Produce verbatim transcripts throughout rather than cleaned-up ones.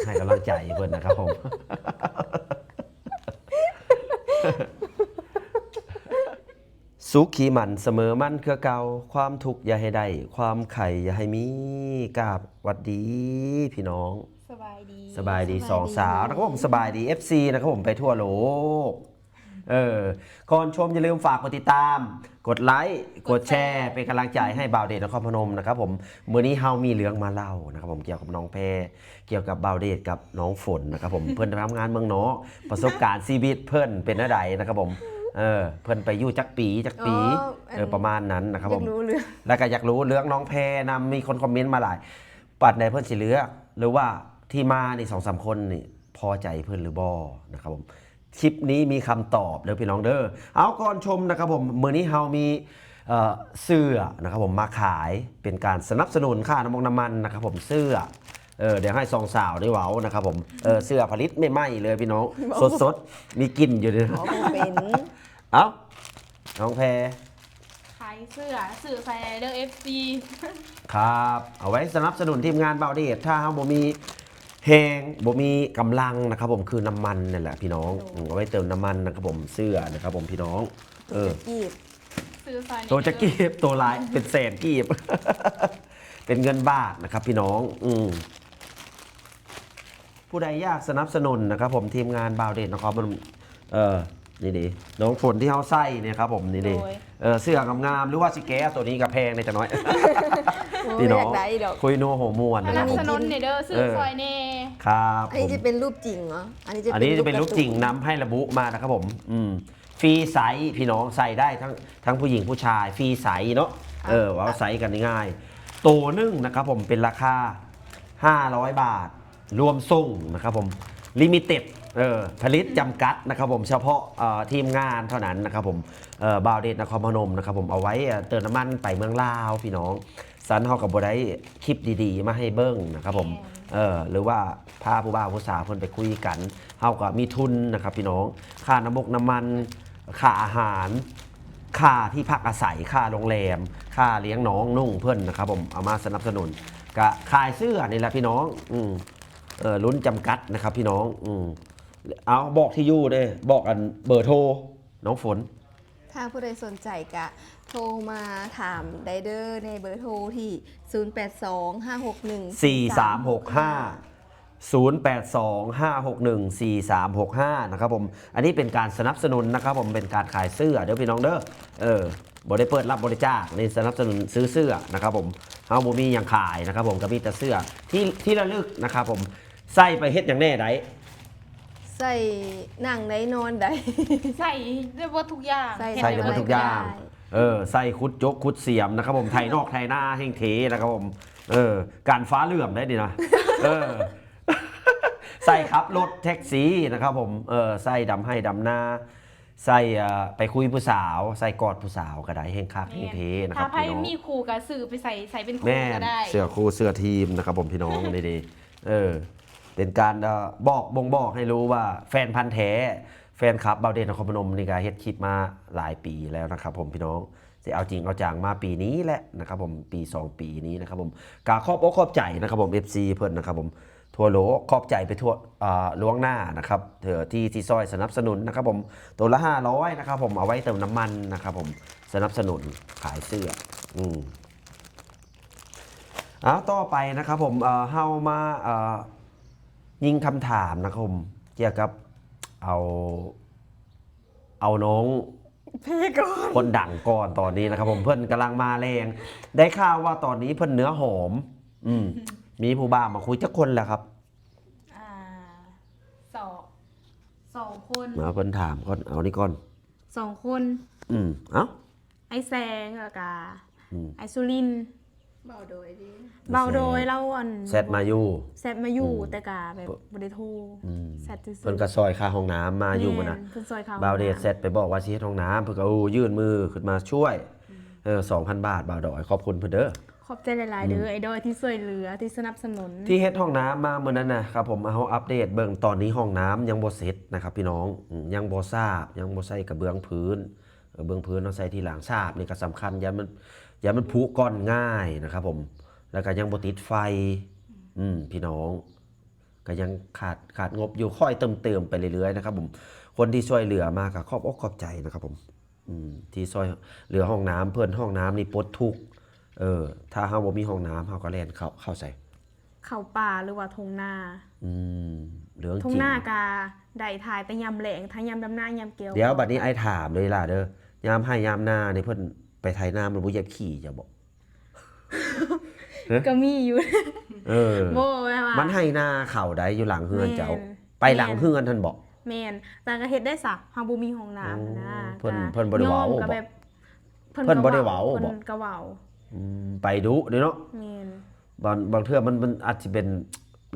ให้กำลังใจเพิ่นนะครับผม สุขีมั่นเสมอมั่นคือเก่า ความทุกข์อย่าให้ได้ ความไข้อย่าให้มี กราบหวัดดีพี่น้อง สบายดี สบายดี สบายดี สองสาวนะครับผม สบายดี เอฟซี นะครับผม ไปทั่วโลก เออ ก่อนชมอย่าลืมฝากกดติดตาม กดไลค์ กดแชร์ เป็นกำลังใจให้บ่าวเดชนครพนมนะครับผม มื้อนี้เฮามีเรื่องมาเล่านะครับผม เกี่ยวกับน้องแพร เกี่ยวกับบ่าวเดชกับน้องฝนนะครับผม เพิ่นไปทำงานเมืองนอก ประสบการณ์ชีวิตเพิ่นเป็นอะไรนะครับผม เออ เพิ่นไปอยู่จักปีจักปี อ๋ออัน เออ ประมาณนั้นนะครับ อยา ผม กรู้เรื่อง แล้วก็อยากรู้เรื่องน้องแพรนำ มีคนคอมเมนต์มาหลาย ปัดไหนเพิ่นสิเลือก หรือว่าที่มานี่สองสามคนนี่พอใจเพิ่นหรือบ่นะครับผม คลิปนี้มีคำตอบเด้อพี่น้องเด้อ เอาก่อนชมนะครับผม มื้อนี้เฮามี เอ่อ เสื้อนะครับผม มาขาย เป็นการสนับสนุนค่าน้ำมันน้ำมันนะครับผม เสื้อ เออ เดี๋ยวให้สองสาวได้เว้านะครับผม เออ เสื้อผลิตใหม่ๆเลยพี่น้อง สดๆ มีกลิ่นอยู่เลยนะ อ๋อคงเป็น เอ้า น้องแพร ขายเสื้อ ซื้อใส่เด้อ เอฟซี ครับ เอาไว้สนับสนุนทีมงานบ่าวเดช ถ้าเฮาบ่มีแฮง บ่มีกำลังนะครับผม คือน้ำมันนั่นแหละพี่น้อง อืม เอาไว้เติมน้ำมันนะครับผม เสื้อนะครับผมพี่น้อง เออ กีบ ซื้อใส่ ตัวจะกีบ ตัวหลาย เป็นแสนกีบ เป็นเงินบาทนะครับพี่น้อง อืม ผู้ใดอยากสนับสนุนนะครับผม ทีมงานบ่าวเดชนครพนม เออ นี่ดี น้องฝนที่เฮาใส่เนี่ยครับผม นี่ดี โดย เออ เสื้องามๆ หรือว่าสิแก้ตัวนี้ก็แพงในจักหน่อย โอ้ย พี่น้อง อยากได้ดอก คุยนัวหัวม่วน ส นะค นั รับบ ผม สนุนเนี่ยเด้อ ซื้อ เออ ซอยแน่ ครับ อันนี้ ผม จะเป็นรูปจริงเหรอ อันนี้จะ อันนี้จะเป็นรูปจริงนำให้ระบุมานะครับผม อืม ฟรีไซส์พี่น้อง ใส่ได้ทั้งทั้งผู้หญิงผู้ชาย ฟรีไซส์เนาะ เออ ว่าไซส์กันง่ายๆ ตัวหนึ่งนะครับผม เป็นราคา ห้าร้อยบาท รวมส่งนะครับผม ลิมิเต็ด เออ ผลิตจำกัดนะครับผม เฉพาะ เอ่อ ทีมงานเท่านั้นนะครับผม เอ่อ บ่าวเดชนครพนมนะครับผม เอาไว้ เอ่อ เติมน้ำมันไปเมืองลาวพี่น้อง สันเฮาก็บ่ได้คลิปดีๆ มาให้เบิ่งนะครับผม เออ หรือว่าพาผู้บ่าวผู้สาวเพิ่นไปคุยกัน เฮาก็มีทุนนะครับพี่น้อง ค่าน้ำมกน้ำมัน ค่าอาหาร ค่าที่พักอาศัย ค่าโรงแรม ค่าเลี้ยงน้องนุ่งเพิ่นนะครับผม เอามาสนับสนุน ก็ขายเสื้อนี่แหละพี่น้อง อืม เออ รุ่นจำกัดนะครับพี่น้อง อืม เอาบอกที่อยู่เด้ บอกอันเบอร์โทร น้องฝน ถ้าผู้ใดสนใจก็โทรมาถามได้เด้อในเบอร์โทรที่ ศูนย์แปดสอง ห้าหกหนึ่ง สี่สามหกห้า ศูนย์แปดสอง ห้าหกหนึ่ง สี่สามหกห้า นะครับผม อันนี้เป็นการสนับสนุนนะครับผม เป็นการขายเสื้อเด้อพี่น้องเด้อ เออ บ่ได้เปิดรับบริจาค นี่สนับสนุนซื้อเสื้อนะครับผม เฮาบ่มีหยังขายนะครับผม ก็มีแต่เสื้อที่ที่ระลึกนะครับผม ใส่ไปเฮ็ดหยังแน่ได้ ใส่นั่งได้นอนได้ ใส่ได้หมดทุกอย่าง ใส่ ใส่ได้หมดทุกอย่าง เออ ใส่ขุดจกขุดเสียมนะครับผม ไถนอกไถนาแฮงเทนะครับผม เออ กันฟ้าเหลื่อมได้ดีนะ เออ ใส่ขับรถแท็กซี่นะครับผม เออ ใส่ดำไฮ่ดำนา ใส่ เอ่อ ไปคุยผู้สาว ใส่กอดผู้สาวก็ได้ แฮงคักแฮงเทนะครับ ถ้าไพ่ พี่น้อง มีครูก็ซื้อไปใส่ใส่เป็นครู แม่น ก็ได้ เสื้อคู่เสื้อทีมนะครับผมพี่น้อง ดีๆ เออ เป็นการ เอ่อ บอกบ่งบอกให้รู้ว่าแฟนพันธุ์แท้ แฟนคลับบ่าวเดชนครพนมนี่ก็เฮ็ดคลิปมาหลายปีแล้วนะครับผมพี่น้อง สิเอาจริงเอาจังมาปีนี้แหละนะครับผม ปีสองปีนี้นะครับผม ก็ขอบอกขอบใจนะครับผม เอฟซี เพิ่นนะครับผม ทั่วโลก ขอบใจไปทั่ว เอ่อ ล่วงหน้านะครับ เอ่อ ที่ที่ซอยสนับสนุนนะครับผม ตัวละ ห้าร้อย นะครับผม เอาไว้เติมน้ำมันนะครับผม สนับสนุนขายเสื้อ อืม เอาต่อไปนะครับผม เอ่อ เฮามา เอ่อ ยิงคำถามนะครับผม เกี่ยวกับ เอา เอาน้อง พี่ก่อน คนดังก่อนตอนนี้นะครับผม เพิ่นกำลังมาแรง ได้ข่าวว่าตอนนี้เพิ่นเนื้อหอม อืม มีผู้บ่าวมาคุยจักคนแล้วครับ อ่าสองสองคน มาเพิ่นถามก่อน เอานี่ก่อน สองคน อืม เอ้า ไอแสงแล้วก็ อืม ไอสุรินทร์ เบาโดยดี เบาโดยเราอัน แซดมาอยู่ แซดมาอยู่ อืม แต่กาแบบบ่ได้โทร อืม แซดซื่อๆ เพิ่นก็ซอยค่าห้องน้ำมาอยู่มื้อนะ แม่นเพิ่นซอยค่า บ่าวเดช ห้องน้ำ แซดไปบอกว่าสิเฮ็ดห้องน้ำ เพิ่นก็โอ้ยื่นมือขึ้นมาช่วย เออ สองพันบาท บ่าวดอย ขอบคุณเพิ่นเด้อ ขอบใจหลายๆเด้อ อืม ไอดอยที่ช่วยเหลือที่สนับสนุน ที่เฮ็ดห้องน้ำมามื้อนั้นนะครับผม เฮาอัปเดตเบิ่ง ตอนนี้ห้องน้ำยังบ่เสร็จนะครับพี่น้อง อืม ยังบ่สาบ ยังบ่ใส่กระเบื้องพื้น เออ เบื้องพื้นเฮาใส่ทีหลัง สาบนี่ก็สำคัญ ย้านมัน ย้านมันผุก้อนง่ายนะครับผม แล้วก็ยังบ่ติดไฟ อืม พี่น้อง ก็ยังขาด ขาดงบอยู่ ค่อยเติมเติมไปเรื่อยๆนะครับผม คนที่ช่วยเหลือมาก็ขอบอกขอบใจนะครับผม อืม ที่ช่วยเหลือห้องน้ำ เพิ่นห้องน้ำนี่ปลดทุกข์ เออ ถ้าเฮาบ่มีห้องน้ำ เฮาก็แล่นเข้า เข้าใส่ เข้าป่าหรือว่าทุ่งนา อืม เรื่อง ทุ่ง จริง นากะได้ถ่ายแต่ยามแล้ง ถ้ายามดำนายามเกี่ยว เดี๋ยวบัดนี้ไอ้ถามเลยล่ะเด้อ ยามไฮ่ยามนานี่เพิ่นไปไถนา มันบ่เหยียบขี้เจ้าบ่ ก็มีอยู่ เออ บ่แม่นว่า มันไฮ่นาเขาได้อยู่หลังเฮือนเจ้า แม่น ไปหลังเฮือนท่านบ่ แม่น แต่ก็เฮ็ดได้ซะ เฮาบ่มีห้องน้ำหั้นนะ โอ้ เพิ่น ก็ เพิ่นบ่ได้เว้า น้องก็ บ่ แบบ เพิ่นบ่ได้เว้าบ่ เพิ่นก็เว้า อืม ไปดุเด้เนาะ แม่น บาง บางเทื่อมัน มันอาจจะเป็น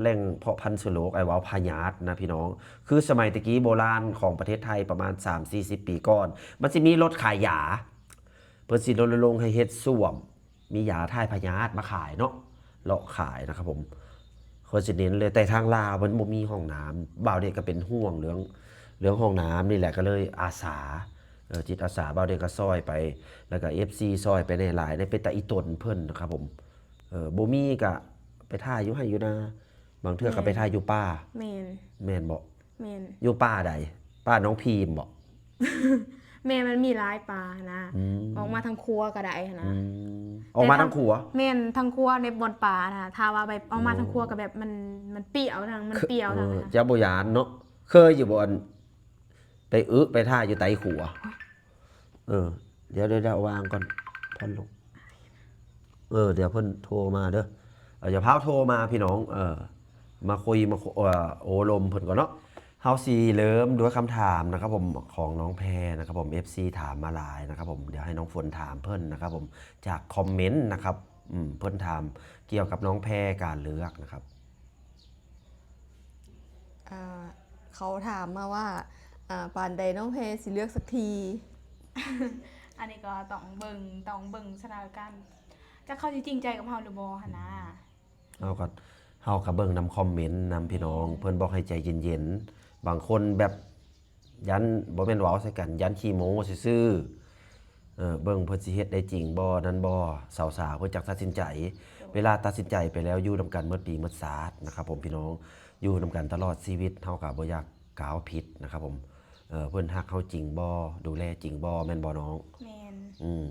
แหล่งเพาะพันธุ์เชื้อโรค ไอ้เว้าพยาธินะพี่น้อง คือสมัยตะกี้โบราณของประเทศไทยประมาณ สามสี่สิบ ปีก่อน มันสิมีรถขายยา เพิ่นสิรณรงค์ให้เฮ็ดส้วม มียาถ่ายพยาธิมาขายเนาะ เลาะขายนะครับผม เพิ่นสิเน้นเลย แต่ทางลาวมันบ่มีห้องน้ำ บ่าวเดชก็เป็นห่วงเรื่อง เรื่องห้องน้ำนี่แหละ ก็เลยอาสา เออ จิตอาสา บ่าวเดชก็ซ่อยไป แล้วก็ เอฟซี ซ่อยไปในหลาย ในเป็นตาอีตนเพิ่นนะครับผม เออ บ่มีก็ไปถ่ายอยู่ไฮ่อยู่นา บางเทื่อก็ไปถ่ายอยู่ป่า แม่น แม่นบ่ แม่น อยู่ป่าใด ป่าน้องพีมบ่ แม่มันมีหลายป่านะ อืม ออกมาทางครัวก็ได้นะ อืม ออกมาทางครัว แม่นทางครัวในบ่อนป่านะ ถ้าว่าแบบออกมาทางครัวก็แบบมัน มันเปรี้ยวทาง มันเปรี้ยวทาง เออ นะ เจ้าบ่ย้านเนาะ เคยอยู่บ่ อัน ไปอึไปถ่ายอยู่ใต้ครัว เออ เดี๋ยว เดี๋ยว เดี๋ยววางก่อน พัดลม เออ เดี๋ยวเพิ่นโทรมาเด้อ เออ อย่าพาวโทรมาพี่น้อง เออ มาคุย มาคุ เอ่อ โอ้ลมเพิ่นก่อนเนาะ เฮาสิเริ่มด้วยคำถามนะครับผม ของน้องแพรนะครับผม เอฟซี ถามมาหลายนะครับผม เดี๋ยวให้น้องฝนถามเพิ่นนะครับผม จากคอมเมนต์นะครับ อืม เพิ่นถามเกี่ยวกับน้องแพรการเลือกนะครับ อ่า เขาถามมาว่า อ่า ปานใดน้องแพรสิเลือกสักที อันนี้ก็ต้องเบิ่ง ต้องเบิ่งสถานการณ์ จักเขาสิจริงใจกับเฮาหรือบ่หั้นนะ เฮาก็ เฮาก็เบิ่งนำคอมเมนต์นำพี่น้อง เพิ่นบอกให้ใจเย็นๆ บางคนแบบย้าน บ่แม่นเว้าใส่กัน ย้านขี้โม้ซื่อๆ เออ เบิ่งเพิ่นสิเฮ็ดได้จริงบ่ นั่นบ่ สาวๆ เพิ่นจักตัดสินใจ เวลาตัดสินใจไปแล้วอยู่นำกันหมดปีหมดชาตินะครับผมพี่น้อง อยู่นำกันตลอดชีวิต เฮาก็บ่อยากก้าวผิดนะครับผม เออ เพิ่นฮักเฮาจริงบ่ ดูแลจริงบ่ แม่นบ่น้อง แม่น อืม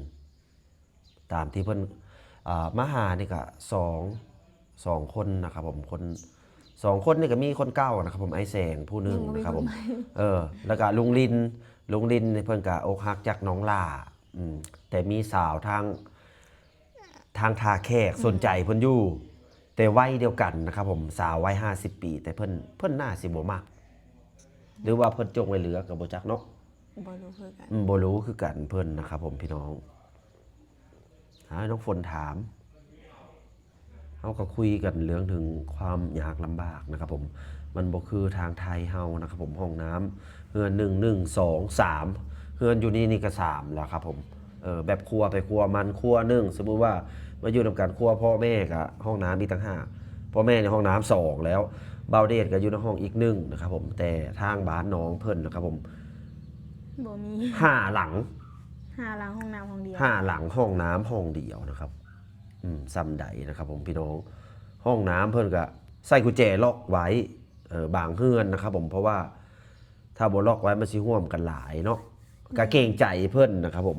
ตามที่เพิ่น อ่า มาหานี่ก็สอง สองคนนะครับผม คน สองคนนี่ก็มีคนเก่านะครับผม ไอ้แสงผู้หนึ่งนะครับผม เออ แล้วก็ลุงลิน ลุงลินนี่เพิ่นก็อกหักจากน้องหล้า อืม แต่มีสาวทาง ทางท่าแขกสนใจเพิ่นอยู่ แต่วัยเดียวกันนะครับผม สาววัยห้าสิบปี แต่เพิ่น เพิ่นน่าสิบ่มัก หรือว่าเพิ่นจงไว้เหลือก็บ่จักเนาะ บ่รู้คือกัน อืม บ่รู้คือกันเพิ่นนะครับผมพี่น้อง ให้น้องฝนถาม เฮาก็คุยกันเรื่องถึงความยากลำบากนะครับผม มันบ่คือทางไทยเฮานะครับผม ห้องน้ำเฮือนหนึ่ง หนึ่ง สอง สาม เฮือนอยู่นี่นี่ก็สามแล้วครับผม เออ แบบครัวไปครัวมัน ครัวหนึ่ง สมมุติว่ามาอยู่นำกัน ครัวพ่อแม่ก็ห้องน้ำอีกต่างหาก พ่อแม่ในห้องน้ำสองแล้ว บ่าวเดชก็อยู่ในห้องอีกหนึ่งนะครับผม แต่ทางบ้านน้องเพิ่นนะครับผม บ่มี ห้าหลัง ห้าหลังห้องน้ำห้องเดียว ห้าหลังห้องน้ำห้องเดียวนะครับ อืม ซ่ำใดนะครับผมพี่น้อง ห้องน้ำเพิ่นก็ใส่กุญแจล็อกไว้ เออ บางเฮือนนะครับผม เพราะว่าถ้าบ่ล็อกไว้มันสิร่วมกันหลายเนาะ ก็เกรงใจเพิ่นนะครับผม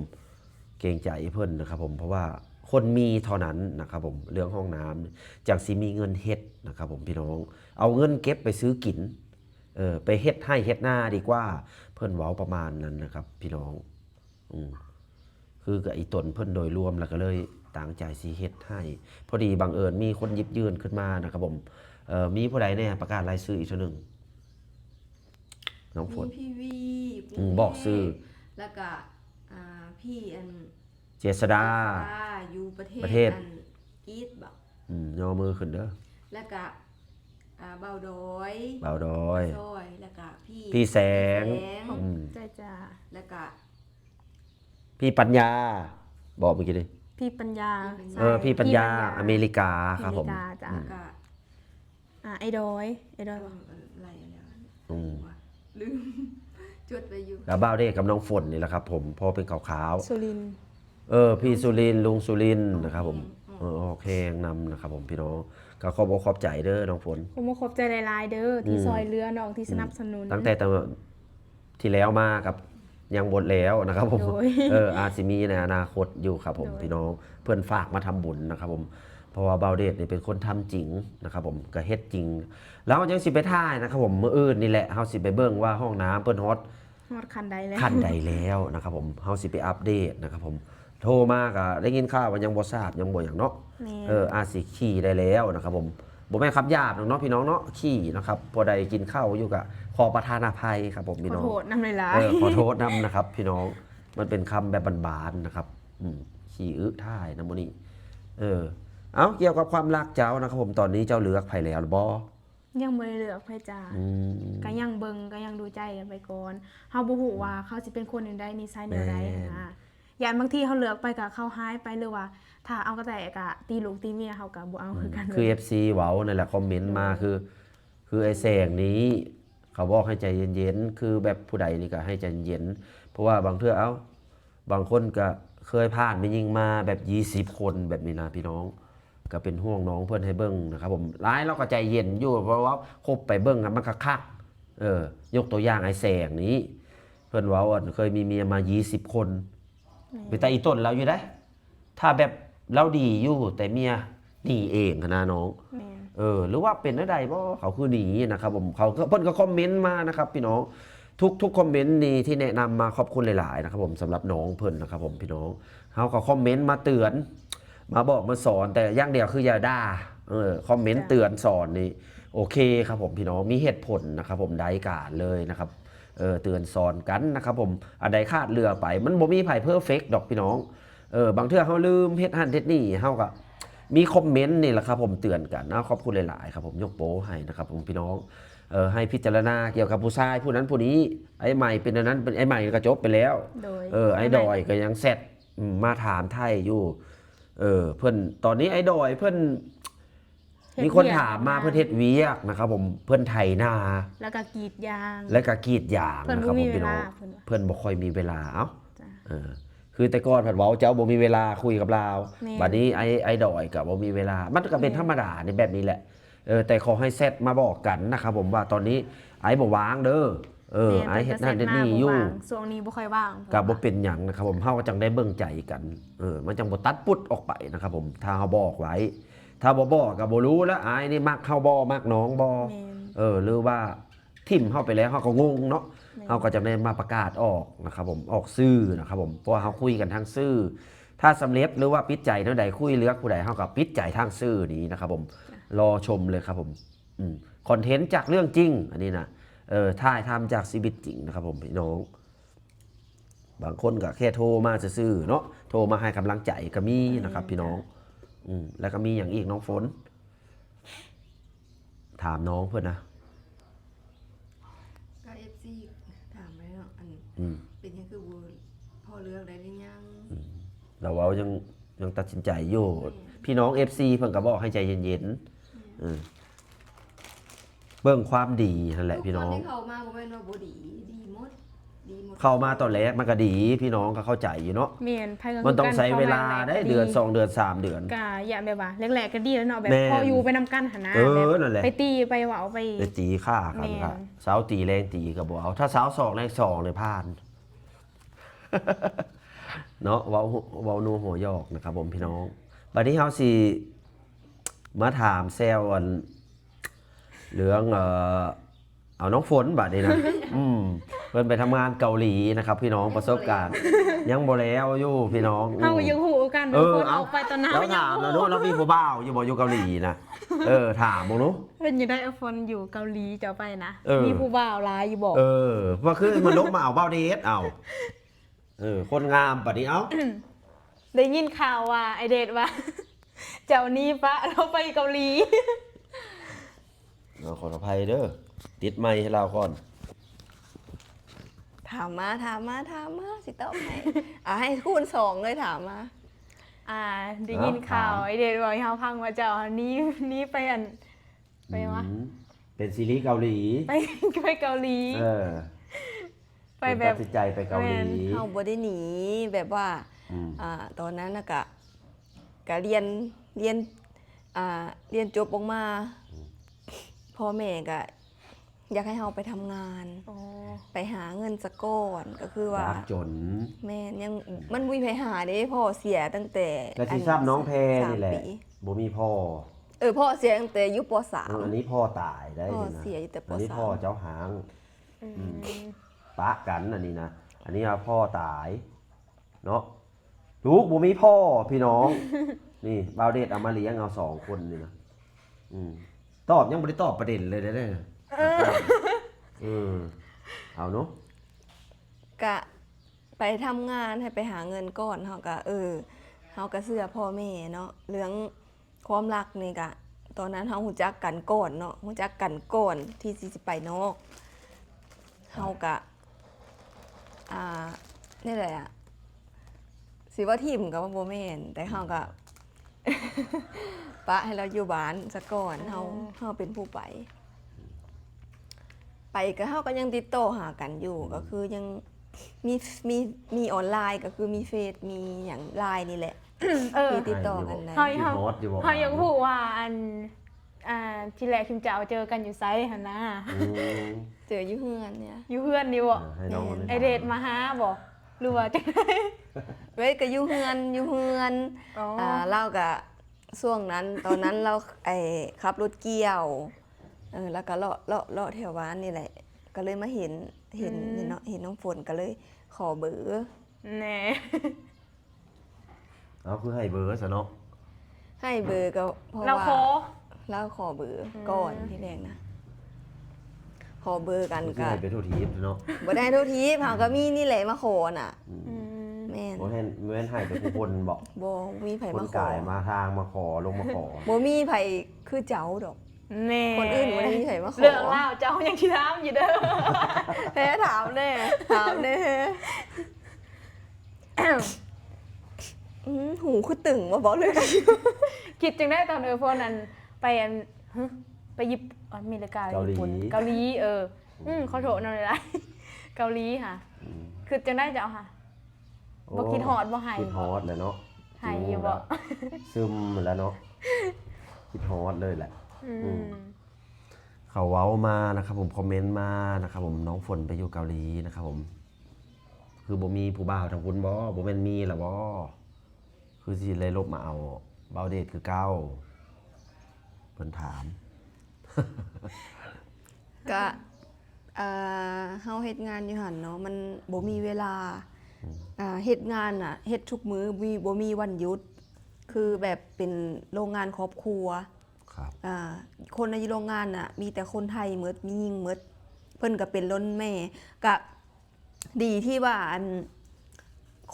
เกรงใจเพิ่นนะครับผม เพราะว่าคนมีเท่านั้นนะครับผม เรื่องห้องน้ำจั่งสิมีเงินเฮ็ดนะครับผมพี่น้อง เอาเงินเก็บไปซื้อกิน เออ ไปเฮ็ดไฮ่เฮ็ดนาดีกว่า เพิ่นเว้าประมาณนั้นนะครับพี่น้อง อืม คือกับอีตนเพิ่นโดยรวมแล้วก็เลยตั้งใจสิเฮ็ดให้ พอดีบังเอิญมีคนหยิบยื่นขึ้นมานะครับผม เอ่อ มีผู้ใดแน่ ประกาศรายชื่ออีกเทื่อหนึ่ง น้องฝน มีพี่วี อืม บอกชื่อ แล้วก็ อ่า พี่อัน เจษดา อยู่ประเทศ ประเทศ อันกรีซบ่ อืม ย่อมือขึ้นเด้อ แล้วก็อ่าเบาดอย เบาดอย ซอย แล้วก็พี่ พี่แสง พี่แสง อืม ใจจ้า แล้วก็ พี่ปัญญา บอกเมื่อกี้ดิ พี่ปัญญา พี่ปัญญา เออ พี่ปัญญา พี่ปัญญา อเมริกาครับผม อเมริกาจ้ะ อืม ก็ อ่า ไอ้ดอย ไอ้ดอย เอออะไรอะไร อืม ลืม จดไปอยู่ แล้วบ่าวเดชกับน้องฝนนี่แหละครับผม พ่อเป็นขาว สุรินทร์ ๆ เออ พี่สุรินทร์ ลุงสุรินทร์นะครับผม เออออกแฮงนำนะครับผมพี่น้อง ก็ขอบอกขอบใจเด้อน้องฝน ผมก็ขอบใจหลายๆเด้อที่ อืม ซอยเหลือน้องที่สนับสนุน ตั้งแต่ตอนที่แล้วมากับยังบดแล้วนะครับผม โดย เอออาจสิมีในอนาคตอยู่ครับผม โดย พี่น้อง เพื่อนฝากมาทำบุญนะครับผม เพราะว่าบ่าวเดชนี่เป็นคนทำจริงนะครับผม ก็เฮ็ดจริง แล้วยังสิไปถ่ายนะครับผม มื้ออื่นนี่แหละเฮาสิไปเบิ่งว่าห้องน้ำเพิ่นฮอด ฮอดคันใดแล้ว คันใดแล้วนะครับผม เฮาสิไปอัปเดตนะครับผม โทรมาก็ได้ยินข่าวว่ายังบ่ทราบยังบ่หยังเนาะ แม่น เอออาจสิขี่ได้แล้วนะครับผม บ่แม่นขับหยาบดอกเนาะพี่น้องเนาะ ขี่นะครับ พอได้กินข้าวอยู่ก็ขอประทานอภัยครับผมพี่ ขอ น้อง โทษนำหลาย เออขอโทษนำนะครับพี่น้อง มันเป็นคำแบบบานๆนะครับ อืม ขี่อึถ่ายนะมื้อนี้ เออ เอ้า เกี่ยวกับความรักเจ้านะครับผม ตอนนี้เจ้าเลือกไผแล้วหรือบ่ ๆยังบ่ได้เลือกไผจ้า อืม ก็ยังเบิ่งก็ยังดูใจกันไปก่อน เฮาบ่ฮู้ว่าเขาสิเป็นคนจั่งใดนิสัยแนวใด แม่น หั้นนะ ย่านบางทีเขาเลือกไปก็เขาหายไป หรือว่าถ้าเอากระแตกะตีลูกตีเมียเขาก็บ่เอาคือกัน คือ เอฟซี เว้านั่นแหละ คอมเมนต์มาคือ คือไอ้แสงนี้ เขาบอกให้ใจเย็นๆ คือแบบผู้ใดนี่ก็ให้ใจเย็นๆ เพราะว่าบางเทื่อเอ้า บางคนก็เคยผ่านแม่หญิงมาแบบยี่สิบคนแบบนี้นะพี่น้อง ก็เป็นห่วงน้องเพิ่นให้เบิ่งนะครับผม หลายเราก็ใจเย็นอยู่ เพราะว่าคบไปเบิ่งอะมันก็คัก เออ ยกตัวอย่างไอ้แสงนี้ เพิ่นเว้าว่าเคยมีเมียมายี่สิบคน เป็นตาอีตนเราอยู่ได้ ถ้าแบบเราดีอยู่ แต่เมียหนีเองหั้นนะน้อง แม่น เออ หรือว่าเป็นอะไรบ่เขาคือหนีนะครับผม เขาก็ เพิ่นก็คอมเมนต์มานะครับพี่น้อง ทุกทุกคอมเมนต์นี่ที่แนะนำมาขอบคุณหลายๆนะครับผม สำหรับน้องเพิ่นนะครับผมพี่น้อง เขาก็คอมเมนต์มาเตือน มาบอกมาสอน แต่อย่างเดียวคืออย่าด่า เออ คอมเมนต์ จ้ะ เตือนสอนนี่ โอเคครับผมพี่น้อง มีเหตุผลนะครับผม ได้การเลยนะครับ เออ เตือนสอนกันนะครับผม อันใดขาดเหลือไป มันบ่มีไผเพอร์เฟกต์ดอกพี่น้อง เออ บางเทื่อเขาลืมเฮ็ดหั้นเฮ็ดนี่ เขาก็มีคอมเมนต์นี่แหละครับผม เตือนกันนะ ขอบคุณหลายๆครับผม ยกโป้ให้นะครับผมพี่น้อง เออ ให้พิจารณาเกี่ยวกับผู้ชายผู้นั้นผู้นี้ ไอ้ใหม่เป็นอันนั้น เป็นไอ้ใหม่ก็จบไปแล้ว โดย เออ ไอ้ดอยก็ยังแซด อืม มาถามไถ่อยู่ เออ เพิ่น ตอนนี้ไอ้ดอยเพิ่น เฮ็ด มีคนถามมา วียก เพิ่นเฮ็ดเวียกนะครับผม เพิ่นไถนา แล้วก็กรีดยาง และก็กรีดยางนะครับผม เพิ่นบ่มี พี่น้อง เวลาเพิ่นว่า เพิ่นบ่ค่อยมีเวลา เอ้า จ้ะ เออ คือแต่ก่อนเพิ่นเว้าเจ้าบ่มีเวลาคุยกับลาว แม่น บัดนี้ไอ้ไอ้ดอยก็บ่มีเวลา มันก็เป็น แม่น ธรรมดาในแบบนี้แหละ เออ แต่ขอให้แซดมาบอกกันนะครับผมว่าตอนนี้ไอ้บ่ว่างเด้อ เออ แม่น ไอ้เฮ็ดนั่นเฮ็ดนี่ พิ่ อยู่ ก็แซดมาบ่ว่าง ช่วงนี้บ่ค่อยว่าง ก็บ่เป็นหยังนะครับผม เฮาก็จังได้เบิ่งใจกัน เออ มันจังบ่ตัดปุดออกไปนะครับผม ถ้าเฮาบอกไว้ ถ้าบ่บอกก็บ่รู้แล้ว อ้ายนี่มักเฮาบ่ มักน้องบ่ แม่น เออ หรือว่าถิ่มเฮาไปแล้ว เฮาก็งงเนาะ แม่น เฮาก็จังได้มาประกาศออกนะครับผม ออกสื่อนะครับผม เพราะว่าเฮาคุยกันทางสื่อ ถ้าสำเร็จหรือว่าปิดใจแนวใด คุยเลือกผู้ใด เฮาก็ปิดใจทางสื่อนี้นะครับผม รอชมเลยครับผม อืม คอนเทนต์จากเรื่องจริง อันนี้นะ เออ ถ่ายทำจากชีวิตจริงนะครับผมพี่น้อง บางคนก็แค่โทรมาซื่อๆเนาะ โทรมาให้กำลังใจก็มีนะครับพี่น้อง อืม แล้วก็มีอย่างอีกน้องฝน ถามน้องเพิ่นนะ ก็ เอฟซี ถามไปเนาะ อัน อืม เป็นหยังคือบ่พอเลือกได้หรือยัง อืม เราเว้ายังยังตัดสินใจอยู่ พี่น้อง เอฟซี เพิ่นก็บอกให้ใจเย็นๆ เออ เบิ่งความดีนั่นแหละพี่น้อง ทุกคนที่เข้ามาบ่แม่นว่าบ่ดี ดีหมด ดีหมด เข้ามาตอนแรกมันก็ดี พี่น้องก็เข้าใจอยู่เนาะ แม่นไผก็ มันต้องใช้เวลา คือกัน ได้ เข้ามาแรกๆ เดือน ก็ดี สองเดือนสามเดือน ก็อย่าแบบว่าแรกๆก็ดีแล้วเนาะ แบบ แม่น พออยู่ไปนำกันหั่นนะ เออ แบบ นั่นแหละ ไปตีไปเว้าไป ไปตีฆ่ากัน แม่น ค่ะเช้าตีแรงตีก็บ่เอา ถ้าเช้าสองแรงสองเนี่ยผ่าน เนาะ เว้าหัวเว้านัวหัวหยอกนะครับผมพี่น้อง บัดนี้เฮาสิมาถามแซวอัน เรื่อง เอ่อ เอาน้องฝนบัดนี้นะ อืม เพิ่นไปทำงานเกาหลีนะครับ พี่น้องประสบการณ์ ยังบ่แล้วอยู่พี่น้อง เฮาก็ยังฮู้กัน เออ คน เอา ออกไปตอนนั้น แล้วถามแล้วเนาะ แล้วมีผู้บ่าวอยู่บ่อยู่เกาหลีนะ เออ ถามมึงเนาะ เป็นยังไงไอ้ฝนอยู่เกาหลีเจ้าไปนะ เออ มีผู้บ่าวหลายอยู่บ่ เออ ว่าคือมันลกมาเอาบ่าวเดชเอา เออ คนงามบัดนี้เอา ได้ยินข่าวว่าไอ้เดชว่า เจ้านี้ปะเราไปเกาหลี เอาขออภัยเด้อ ติดไมค์ให้เราก่อน ถามมาถามมาถามมาสิตอบให้ อ่ะให้คูณสองเลยถามมา อ่า ได้ยินข่าว ครับ ไอ้เดชบอกให้เฮาฟังว่าเจ้านี้นี้ไปอัน ไปวะ อืมเป็นซีรีส์เกาหลี ไปไปเกาหลี เออ ไปแบบ ตัดสินใจไปเกาหลี แม่น เฮาบ่ได้หนีแบบว่า อืม อ่า ตอนนั้นน่ะกะกะเรียน เรียน อ่า เรียนจบออกมา อืม พ่อแม่ก็อยากให้เราไปทำงาน อ๋อ ไปหาเงินซะก่อน ก็คือว่า ยากจน แม่นยังมันบ่มีไผหาเด้ พ่อเสียตั้งแต่ กะสิซ้ำน้องแพรนี่แหละ สามปี บ่มีพ่อ เออ พ่อเสียตั้งแต่อยู่ป.สาม เอออันนี้พ่อตายได้ พ่อ นี่นะ เสียอยู่แต่ป.สาม อันนี้พ่อเจ้าหาง อื อื ม ม ปะกันอันนี้นะ อันนี้ว่าพ่อตาย เนาะ ลูกบ่มีพ่อพี่น้อง นี่บ่าวเดชเอามาเลี้ยงเอาสองคนนี่นะ อืม ตอบยังบ่ได้ตอบประเด็นเลยเด้อ เออ เอาเนาะ กะไปทำงานให้ไปหาเงินก่อน เฮากะ เออ เฮากะเชื่อพ่อแม่เนาะ เรื่องความรักนี่กะ ตอนนั้นเฮาฮู้จักกันก่อนเนาะ ฮู้จักกันก่อนที่สิไปนอก เฮากะ อ่า นี่แหละอะ สิว่าถิ่มก็ว่าบ่แม่น แต่เฮากะ ปะให้เราอยู่บ้านซะก่อน เฮา อืม เฮาเป็นผู้ไป ไปก็เฮาก็ยังติดต่อหากันอยู่ ก็คือยังมี มี มีออนไลน์ ก็คือมีเฟซ มีหยัง ไลน์ นี่แหละ เออ ที่ติดต่อกันได้ เฮา คิดฮอตอยู่บ่ เฮายังฮู้ว่าอัน อ่า ทีแรกคิมจะเอาเจอกันอยู่ไสหั่นนะ อืม เจออยู่เฮือนเนี่ย อยู่เฮือนนี่บ่ อ่าให้น้องคนนี้ ไอเดชมาหาบ่ หรือว่าจังได๋ เว้ยก็อยู่เฮือน อยู่เฮือน อ๋อ อ่า เราก็ช่วงนั้น ตอนนั้นเรา ไอ้ขับรถเกี่ยว เออ แล้วก็เลาะ เลาะ เลาะแถวบ้านนี่แหละ ก็เลยมาเห็น เห็น อืม นี่เนาะ เห็นน้องฝนก็เลยขอเบอร์ แหน่ เอาคือให้เบอร์ซะเนาะ ให้เบอร์ก็เพราะ เรา ว่า ขอ เราขอเบอร์ อืม ก่อนทีแรกนะ ขอเบอร์กัน คือ ก็ ให้ไปทั่วทีปเนาะ บ่ได้ทั่วทีป เฮาก็มีนี่แหละมาขอน่ะ อืม อืม แม่น บ่แม่นบ่แม่นให้แต่ผู้คนบอก บ่มีไผ คน มาขอก ายมาทางมาขอลงมาขอ บ่มีไผคือเจ้าดอก แหน่ คนอื่นบ่ได้มีไผมาขอ เรื่องราวเจ้ายังสิถามอยู่เด้อ แพ้ถามแน่ ถามแน่อืมหูคือตึงมาบอกเลย คิดจังได๋ตอนเออพวกนั้นไปอันฮะไปญี่ปุ่นอเมริกา เกาหลี ญี่ปุ่นเกาหลีเออ อืมขอโทษนำหลายๆเกาหลีค่ะ อืม คิดจังได๋เจ้าค่ะ โอ้ บ่คิดฮอดบ่ให้ คิดฮอดแหละเนาะ ให้อยู่บ่ ซึมแล้วเนาะ คิดฮอดเลยแหละ อื อื ม ม เขาเว้ามานะครับผม คอมเมนต์มานะครับผม น้องฝนไปอยู่เกาหลีนะครับผม คือบ่มีผู้บ่าวทางคุณบ่ บ่แม่นมีล่ะบ่ คือสิเลยลบมาเอาบ่าวเดชคือเก่า เพิ่นถาม ก็เอ่อเฮาเฮ็ดงานอยู่หั่นเนาะ มันบ่มีเวลา อ่า เฮ็ดงานน่ะ เฮ็ดทุกมื้อ มี บ่มีวันหยุด คือแบบเป็นโรงงานครอบครัว ครับ อ่า คนในโรงงานน่ะ มีแต่คนไทยหมด มีหญิงหมด เพิ่นก็เป็นล้นแม่ ก็ดีที่ว่าอัน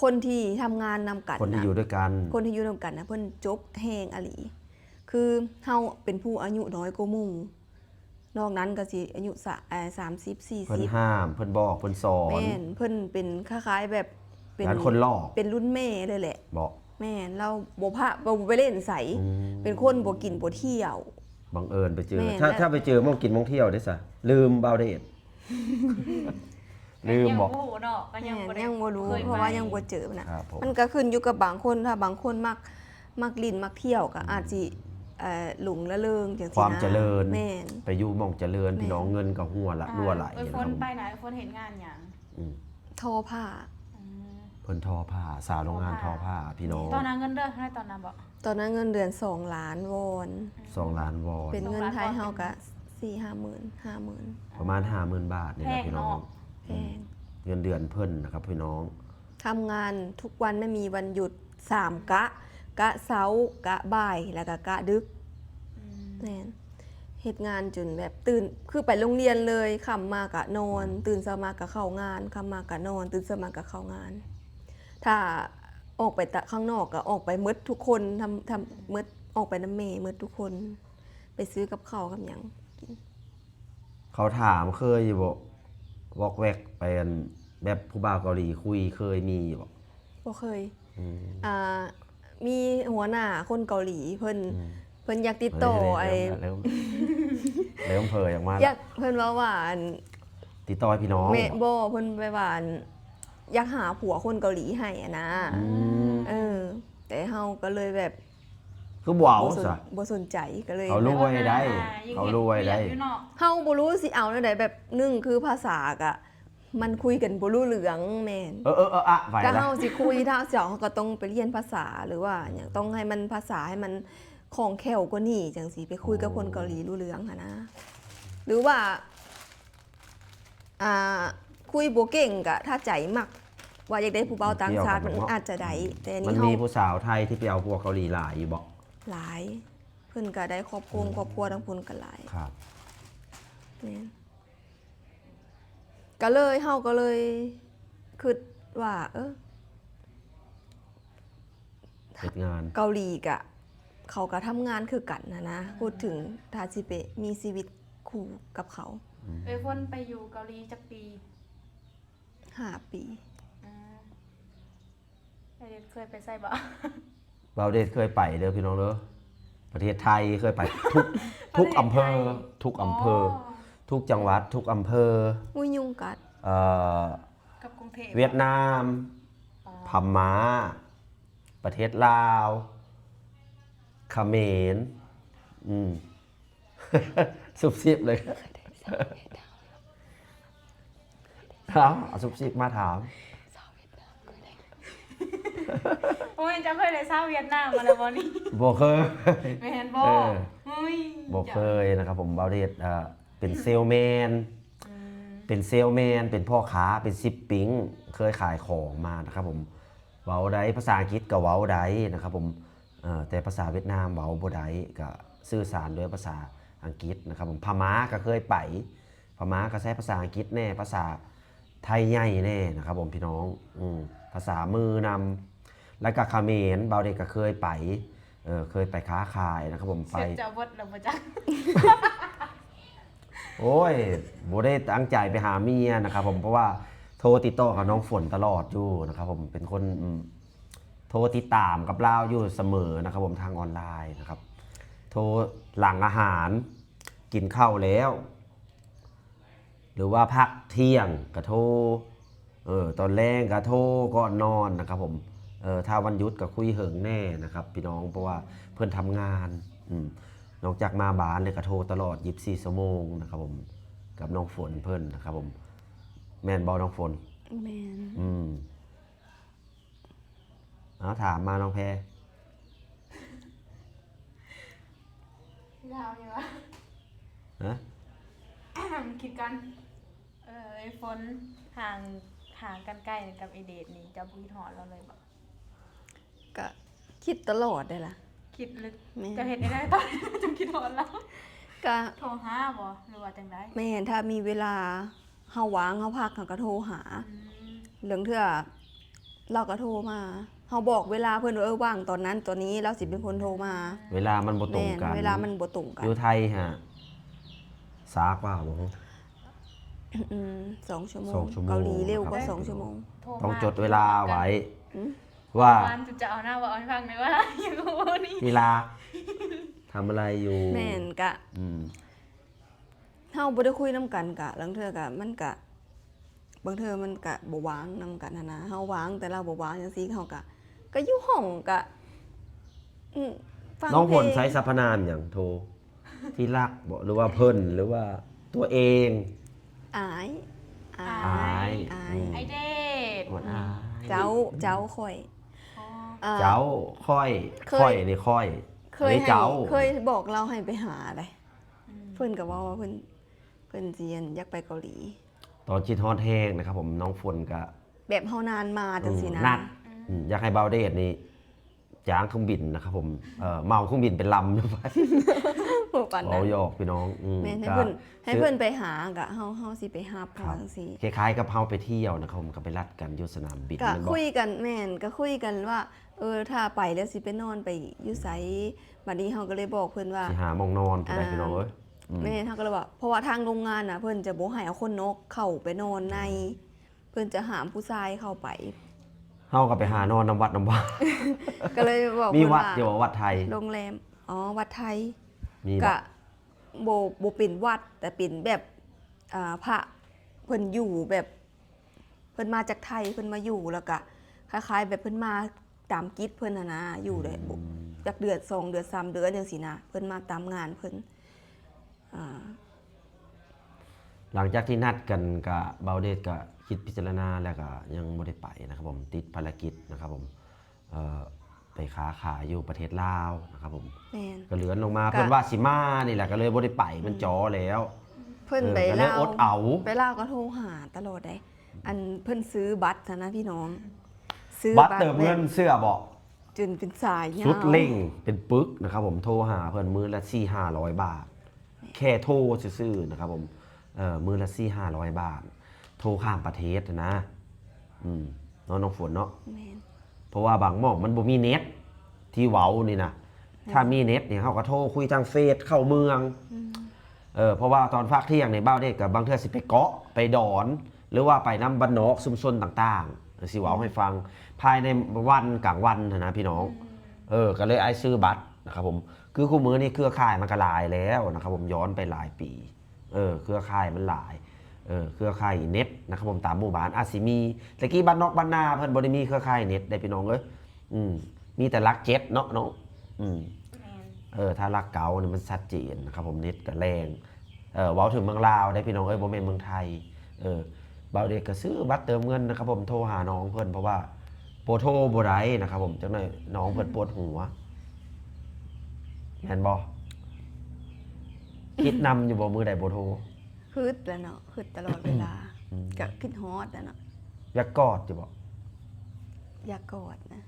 คนที่ทำงานนำกัน คนที่ น่ะ อยู่ด้วยกัน คนที่อยู่นำกันน่ะ เพิ่นจบแฮงอหลี คือเฮาเป็นผู้อายุน้อยกว่าหมู่ นอกนั้นก็สิอายุสะ เอ่อ สามสิบ สี่สิบ เพิ่นห้าม เพิ่นบอก เพิ่นสอน แม่น เพิ่นเป็นคล้ายๆแบบเป็น งานคนลอก เป็นรุ่นแม่เลยแหละ บอก แม่น เราบ่พา บ่ไปเล่นใส อืม เป็นคนบ่กินบ่เที่ยว บังเอิญไปเจอ แม่น ถ้า แล้ว ถ้าไปเจอหม่องกินหม่องเที่ยวได้ซะ ลืมบ่าวเดช ลืมบอก ยังบ่ฮู้เนาะ ก็ยัง แม่น บ่ได้ ยังบ่รู้ เคย เพราะว่า ไป ยังบ่เจอนะ ครับผม มันก็ขึ้นอยู่กับบางคน ถ้าบางคนมัก มักลิ้นมักเที่ยวก็อาจสิ เอ่อ หลงระเริงจังซี่นะ ความเจริญ แม่น ไปอยู่หม่องเจริญ แม่น พี่น้อง เงินก็หัวละ อ่า รั่วไหล เอ้ย นะ ฝ ครับ น ผม ไปไหน ฝนเห็นงานหยัง อืม ทอผ้า อืม เพิ่นทอผ้า สาวโรงงานทอผ้า พี่น้อง ตอนนั้นเงินเดือนเท่าไหร่ตอนนั้นบ่ ตอนนั้นเงินเดือนสองล้านวอน สองล้านวอน เป็นเงินไทยเฮาก็สี่ห้าหมื่น ห้าหมื่น ประมาณห้าหมื่นบาทนี่แหละ แพง พี่น้อง เนาะ แพง เงินเดือนเพิ่นนะครับพี่น้อง ทำงานทุกวันไม่มีวันหยุด สามกะ กะเช้า กะบ่าย แล้วก็กะดึก อืม แม่น เฮ็ดงานจนแบบตื่น คือไปโรงเรียนเลย ค่ำมากะนอน ตื่นเช้ามากะเข้างาน ค่ำมากะนอน ตื่นเช้ามากะเข้างาน ถ้าออกไปตะ ข้างนอกก็ออกไปหมดทุกคน ทำ ทำหมด ออกไปนำแม่หมดทุกคน ไปซื้อกับข้าวกับหยังกิน เขาถามเคยอยู่บ่ วอกแวกไปอันแบบผู้บ่าวเกาหลีคุยเคยมีอยู่บ่ บ่เคย อืม อ่า มีหัวหน้าคนเกาหลี เพิ่น อืม เพิ่นอยากติดต่อไอ้ เริ่มเริ่มเริ่มเผยออกมา อยาก เพิ่นเว้าว่าอัน ติดต่อให้พี่น้อง แม่บ่ เพิ่นไปว่าอัน อยากหาผัวคนเกาหลีให้อะนะ อืม เออ แต่เฮาก็เลยแบบ เค คือบ่เอา บ่สน ซะ บ่สนใจก็เลย เขารวยได้ อ่ายิ่ง เขารวยได้ เห็นอยู่เนาะ เฮาบ่รู้สิเอาแนวใดแบบ หนึ่งคือภาษาก็มันคุยกันบ่รู้เรื่องแม่น เออเออเอออะไป ก็ ละ เฮาสิคุยถ้าสิเอาเฮาก็ต้องไปเรียนภาษา หรือว่าอย่างต้องให้มันภาษาให้มันคล่องแคล่วกว่านี้จังสิไปคุยกับคนเกาหลีรู้เรื่องหั้นนะ หรือว่า อ่า คุยบ่เก่งก็ถ้าใจมัก ว่าอยากได้ผู้บ่าวต่างชาติมันอาจจะได้ แต่อัน มัน นี้เฮา มีผู้สาวไทยที่ไปเอาผัวเกาหลีหลายอยู่บ่ หลาย เพิ่นก็ได้ครอบครัวครอบครัวทั้งพุ้นก็หลาย ครับ แม่นก็เลยเฮาก็เลยคิดว่า เออ เฮ็ดงาน เกาหลีกะ เขาก็ทำงานคือกันนะนะ พูดถึงถ้าสิไปมีชีวิตคู่กับเขา เอ้ยฝนไปอยู่เกาหลีจักปี ห้าปี อ่าไปเดทเคยไปใส่บ่ บ่าวเดทเคยไปเด้อพี่น้องเด้อ ประเทศไทยเคยไป ทุกทุกอำเภอ ทุกอำเภอ ทุกจังหวัด ทุกอำเภอ อุ้ยยุงกัด เอ่อ กับกรุงเทพ เวียดนาม อ๋อ พม่า ประเทศลาว เขมร อืม ซุบซิบเลย เอาเอาซุบซิบมาถาม โอ้ยจะเคยได้สาวเวียดนามมาแล้วบ่นี่ บ่เคย แม่นบ่ เออ เฮ้ย บ่เคยนะครับผม บ่าวเดทเอ่อเป็นเซลแมน อืม เป็นเซลแมน เป็นพ่อค้า เป็นซิปปิ้ง เคยขายของมานะครับผม เว้าได้ ภาษาอังกฤษก็เว้าได้นะครับผม เอ่อ แต่ภาษาเวียดนามเว้าบ่ได้ ก็สื่อสารด้วยภาษาอังกฤษนะครับผม พม่าก็เคยไป พม่าก็ใช้ภาษาอังกฤษแน่ ภาษาไทยใหญ่แน่นะครับผมพี่น้อง อืม ภาษามือนำ แล้วก็เขมร บ่าวเดทก็เคยไป เออ เคยไปค้าขายนะครับผม ไป เสร็จจะเวิร์ดแล้วบ่จัก โอ้ย บ่ได้ตั้งใจไปหาเมียนะครับผม เพราะว่าโทรติดต่อกับน้องฝนตลอดอยู่นะครับผม เป็นคน อืม โทรติดตามกับลาวอยู่เสมอนะครับผม ทางออนไลน์นะครับ โทรหลังอาหาร กินข้าวแล้ว หรือว่าพักเที่ยงก็โทร เออ ตอนแลงก็โทรก่อนนอนนะครับผม เออ ถ้าวันหยุดก็คุยเหิงแน่นะครับพี่น้อง เพราะว่าเพิ่นทำงาน อืม นอกจากมาบ้านเลยก็โทรตลอด ยี่สิบสี่ ชั่วโมงนะครับผม กับน้องฝนเพิ่นนะครับผม แม่นบ่น้องฝน แม่น อืม เอาถามมาน้องแพร ยาวอยู่วะ นะ คิดกัน เออไอ้ฝนห่างห่างกันใกล้กับไอเดทนี่เจ้าบ่คิดฮอดเราเลยบ่ ก็คิดตลอดได้ล่ะ คิดลึก แม่น จะเห็นได้ตอน จะคิดฮอดเรา ก็ โทรหาบ่หรือว่าจังได แม่นถ้ามีเวลาเฮาว่างเฮาพักเฮาก็โทรหา อืม เรื่องเทื่อเราก็โทรมา เฮาบอกเวลาเพิ่นว่าเออว่างตอนนั้นตอนนี้เราสิเป็นคนโทรมา เวลามันบ่ตรงกัน แม่นเวลามันบ่ตรงกัน อยู่ไทยฮะสากว่าบ่ อืมสองชั่วโมง สองชั่วโมง เกาหลีเร็ว ครับ กว่าสองชั่วโมง โทรมา ต้องจดเวลาไว้ อืม ว่า วันจะเอาหน้าว่าเอาให้ฟังเลยว่า อยู่นี่ ที่รักทำอะไรอยู่ แม่นกะ อืม เฮาบ่ได้คุยนำกันกะลางเทื่อกะมันกะบางเทื่อมันกะบ่ว่างนำกันหั้นนะเฮาว่างแต่เราบ่ว่างจังซี่เฮากะกะอยู่ห้องกะอืมฟัง น้องฝน เพลง ใช้สรรพนามอย่างโทร ที่รักบ่หรือว่าเพิ่นหรือว่าตัวเอง อายอาย อาย อาย อืม ไอเดท อวดอาย เจ้าเจ้าข่อย อ๋อ อ่า เจ้าค่อย เคย ค่อยนี่ค่อย เคย นี่ ให้ เจ้า เคยบอกเราให้ไปหาได้ อืม เพิ่นก็เว้าว่าเพิ่นเพิ่นสิอยากไปเกาหลี ตอนคิดฮอดแฮงนะครับผมน้องฝนก็ แบบเฮานานมาจังซี่นะ นัดอืมอยากให้บ่าวเดทนี่จ้างเครื่องบินนะครับผมเอ่อเหมาเครื่องบินเป็นลำไป บ่ปาน เว้า นั้น หยอกพี่น้องอืม แม่นให้ ก็ เพิ่นให้เพิ่นไปหากะเฮาเฮาสิไปรับ ครับ จังซี่ คล้ายๆกับเฮาไปเที่ยวนะครับผมก็ไปลัดกันอยู่สนามบิน กะ แม่นบ่ คุยกันแม่นกะคุยกันว่า เออถ้าไปแล้วสิไปนอนไปอยู่ไสบัดนี้เฮาก็เลยบอกเพิ่นว่า สิหาหม่องนอนผู้ใด อ่า พี่น้องเอ้ยอืม แม่นเฮาก็เลยว่าเพราะว่าทางโรงงานน่ะ เพิ่นจะบ่ให้เอาคนนอกเข้าไปนอนใน เพิ่นจะห้ามผู้ชายเข้าไป เฮาก็ไปหานอนนำวัดนำบ้า ก็เลยบอก มี เพิ่น วัด ว่า อยู่วัดไทย โรงแรมอ๋อวัดไทย มีบ่ กะบ่บ่เป็นวัดแต่เป็นแบบอ่าพระเพิ่นอยู่แบบ เพิ่นมาจากไทยเพิ่นมาอยู่แล้วกะคล้ายๆ แบบเพิ่นมาตามกิจเพิ่นหั้นนะอยู่ได้บ่ อืม จักเดือน สองเดือน สามเดือนจั่งซี้นะ เพิ่นมาตามงานเพิ่น อ่า หลังจากที่นัดกันกะ บ่าวเดชกะคิดพิจารณาแล้วกะยังบ่ได้ไปนะครับผม ติดภารกิจนะครับผม เอ่อ ไปค้าขายอยู่ประเทศลาวนะครับผม แม่น ก็เลื่อนลงมา กะ เพิ่นว่าสิมานี่แหละ ก็เลยบ่ได้ไป มันจ๋อแล้ว เพิ่น เออ ไป ก็เลย ลาว อดเอา ไปลาวก็โทรหาตลอดเด้ อันเพิ่นซื้อบัตรหั้นนะพี่น้อง ซื้อ บัตร บัตร เติมเงิน แบบ เชื่อบ่ จนเป็นสายยาว สุดเร่งเป็นปึกนะครับผม โทรหาเพิ่นมื้อละสี่ห้าร้อยบาท แค่โทรซื่อๆนะครับผม เอ่อ มื้อละสี่ห้าร้อยบาท โทรข้ามประเทศนะ อืม เนาะน้องฝนเนาะ แม่น เพราะว่าบางหม่องมันบ่มีเน็ต ที่เว้านี่นะ แม่น ถ้ามีเน็ตนี่เฮาก็โทรคุยทางเฟซเข้าเมือง อืม เออ เพราะว่าตอนพักเที่ยงนี่บ่าวเดชกะบางเทื่อสิไปเกาะ ไปดอน หรือว่าไปนำบ้านนอกชุมชนต่างๆ สิเว้าให้ฟัง ภายในวันกลางวันหั้นนะพี่น้อง อืม เออ ก็เลยอ้ายซื้อบัตรนะครับผม คือคู่มื้อนี้เครือข่ายมันก็หลายแล้วนะครับผม ย้อนไปหลายปี เออ เครือข่ายมันหลาย เออ เครือข่ายเน็ตนะครับผม ตามหมู่บ้านอาจสิมี แต่กี้บ้านนอกบ้านนาเพิ่นบ่ได้มีเครือข่ายเน็ตได้พี่น้องเอ้ย อืม มีแต่หลักเจ็ดเนาะน้อง อืม แม่น เออ ถ้าหลักเก้านี่มันชัดเจนนะครับผม เน็ตก็แรง เออ เว้าถึงเมืองลาวได้พี่น้องเอ้ย บ่แม่นเมืองไทย เออ บ่าวเดชก็ซื้อบัตรเติมเงินนะครับผม โทรหาน้องเพิ่น เพราะว่าบ่โทรบ่ได้นะครับผม จักหน่อยน้องเพิ่นปวดหัว แม่นบ่ คิดนำอยู่บ่ มื้อใดบ่โทร คิดแหละเนาะ คิดตลอดเวลา อืม ก็คิดฮอดแหละเนาะ อยากกอดอยู่บ่ อยากกอดนะ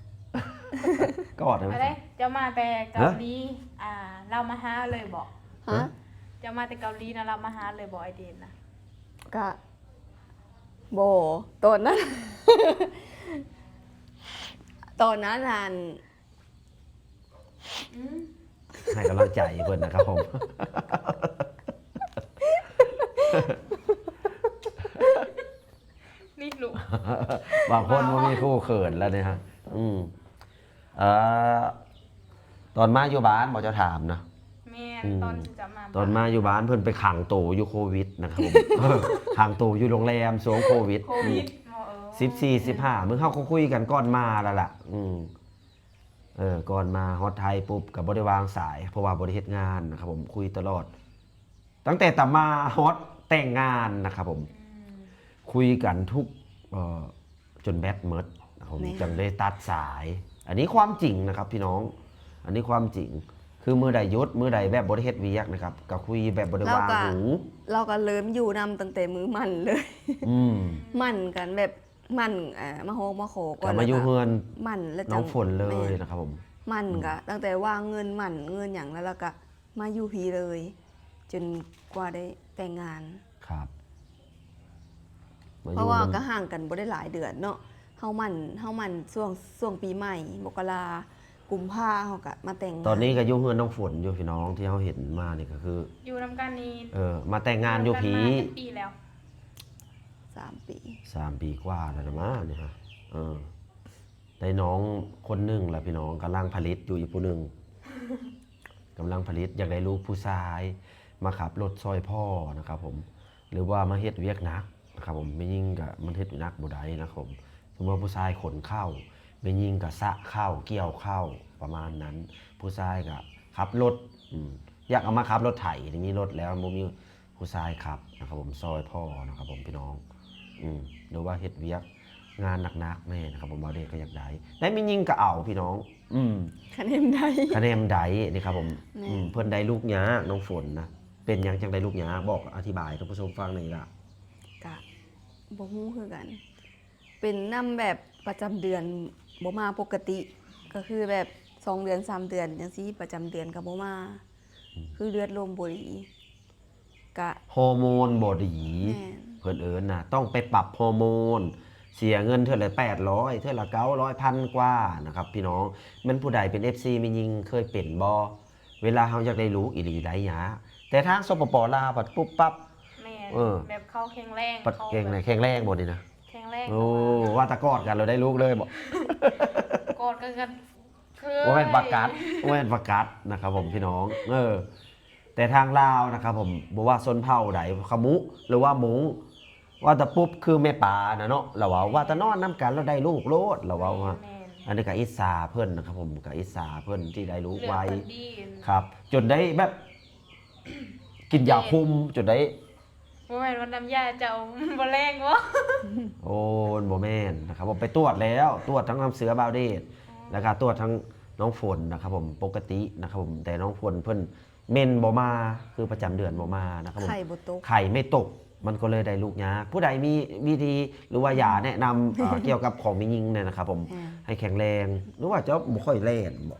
กอดได้ไหม อะไร เจ้ามาแต่เกาหลี อ่า ลาวมาหาเลยบ่ ฮะ เจ้ามาแต่เกาหลีนะ ลาวมาหาเลยบ่ ไอ้เดชนะ กะ บ่ ตอนนั้น ตอนนั้นหั้น อืม ให้กำลังใจเพิ่นนะครับผม นี่ลูก บางคนบ่มีคู่เขินแล้วเนี่ยฮะ อืม เอ่อ ตอนมาอยู่บ้านบ่ เจ้าถามนะ แม่น อืม ตอนจะมา ตอนมาอยู่บ้านเพิ่นไปขังโตอยู่โควิดนะครับผม ขังโตอยู่โรงแรมช่วงโควิด โควิด อืม บ่ เออ สิบสี่ สิบห้า มื้อเฮาก็คุยกันก่อนมาแล้วล่ะ อืม เออ ก่อนมาฮอดไทยปุ๊บก็บ่ได้วางสาย เพราะว่าบ่ได้เฮ็ดงานนะครับผม คุยตลอด ตั้งแต่ตะมาฮอดแต่งงานนะครับผม อืม คุยกันทุก เอ่อ จนแบตหมดนะครับผม แม่น จั่งได้ตัดสาย อันนี้ความจริงนะครับพี่น้อง อันนี้ความจริง คือมื้อใดหยุด มื้อใดแบบบ่ได้เฮ็ดเวียกนะครับ ก็คุยแบบบ่ได้วางหู ลาวก็ ลาวก็เริ่มอยู่นำตั้งแต่มื้อหมั้นเลย อืม หมั้นกันแบบ หมั้น เอ่อ มาฮ้องมาขอก่อน ก็มาอยู่เฮือน แล้วก็หมั้นแล้วจั่ง น้องฝนเลย แม่น นะครับผม หมั้น อืม ก็ตั้งแต่วางเงินหมั้นเงินหยังแล้ว แล้วก็มาอยู่พี้เลย จนกว่าได้แต่งงาน ครับ มาอยู่ เพราะว่า เฮือน ก็ห่างกันบ่ได้หลายเดือนเนาะ เฮาหมั้น เฮาหมั้นช่วง ช่วงปีใหม่ มกรา กุมภา เฮาก็มาแต่งงาน ตอนนี้ก็อยู่เฮือนน้องฝนอยู่พี่น้อง ที่เฮาเห็นมานี่ก็คือ อยู่นำกันนี่ เออ มาแต่งงานอยู่พี้ อยู่นำกันมาจักปีแล้ว สามปี สามปีกว่าแล้วนะมาเนี่ยฮะ เออ ได้น้องคนหนึ่งแล้วพี่น้อง กำลังผลิตอยู่อีกผู้หนึ่ง กำลังผลิต อยากได้ลูกผู้ชาย มาขับรถซอยพ่อนะครับผม หรือว่ามาเฮ็ดเวียกหนักนะครับผม แม่หญิงก็มันเฮ็ดหนักบ่ได้นะครับผม สมมุติว่าผู้ชายขนข้าว แม่หญิงก็ซะข้าว เกี่ยวข้าว ประมาณนั้น ผู้ชายก็ขับรถ อืม อยากเอามาขับรถไถ นี่มีรถแล้ว บ่มีผู้ชายขับนะครับผม ซอยพ่อนะครับผมพี่น้อง อืม หรือว่าเฮ็ดเวียกงานหนักๆแน่นะครับผม บ่าวเดชก็อยากได้ ได้แม่หญิงก็เอาพี่น้อง อืม คะแนนได้ คะแนนได้นี่ครับผม แม่น อืม เพิ่นได้ลูกยาก น้องฝนนะ เป็นหยังจั่งได้ลูกยาก บอกอธิบายท่านผู้ชมฟังหน่อยล่ะ กะบ่ฮู้คือกัน เป็นนำแบบประจำเดือนบ่มาปกติ ก็คือแบบสองเดือนสามเดือนจั่งซี้ ประจำเดือนก็บ่มา อืม คือเลือดลมบ่ดี กะ ฮอร์โมนบ่ดี แม่น เพิ่นเอิ้นนะ ต้องไปปรับฮอร์โมน เสียเงินเทื่อละแปดร้อย เทื่อละเก้าร้อย พันกว่านะครับพี่น้อง แม่นผู้ใดเป็น เอฟซี แม่หญิงเคยเป็นบ่ เวลาเฮาอยากได้ลูกอีหลีได้ยาก แต่ทาง สปป ลาว ปัดปุ๊บปั๊บ แม่น เออ แบบเขาแข็งแรง ปัด เขา แข็งแรง แบบ แข็งแรงบ่นี่นะ แข็งแรง โอ้ ว่าแต่กอดกันแล้วได้ลูกเลยบ่ กอดกันกัน เคย ว่าแม่นประกัด ว่าแม่นประกัดนะครับผมพี่น้อง เออ แต่ทางลาวนะครับผม บ่ว่าชนเผ่าใด ขมุ หรือว่ามง ว่าแต่ปุ๊บคือแม่ปานะเนาะ ลาวเว้า ว่าแต่นอนนำกันแล้วได้ลูกโลด ลาวเว้าว่า แม่น อันนี้ก็อิจฉาเพิ่นนะครับผม ก็อิจฉาเพิ่นที่ได้ลูก เลือด ไว เพิ่นดี ครับ จนได้แบบ กินยาคุมจนได้ บ่แม่นว่าน้ำยาเจ้า บ่แรงบ่ โอ้มันบ่แม่นนะครับผม ไปตรวจแล้ว ตรวจทั้งน้ำเชื้อบ่าวเดช แล้วก็ตรวจทั้งน้องฝนนะครับผม ปกตินะครับผม แต่น้องฝนเพิ่นเมนบ่มา คือประจำเดือนบ่มานะครับผม ไข่บ่ตก ไข่ไม่ตก มันก็เลยได้ลูกยาก ผู้ใดมีวิธีหรือว่ายาแนะนำเอ่อ เกี่ยวกับของแม่หญิงเนี่ยนะครับผม อืม ให้แข็งแรง หรือว่าเจ้าบ่ค่อยแล่นบ่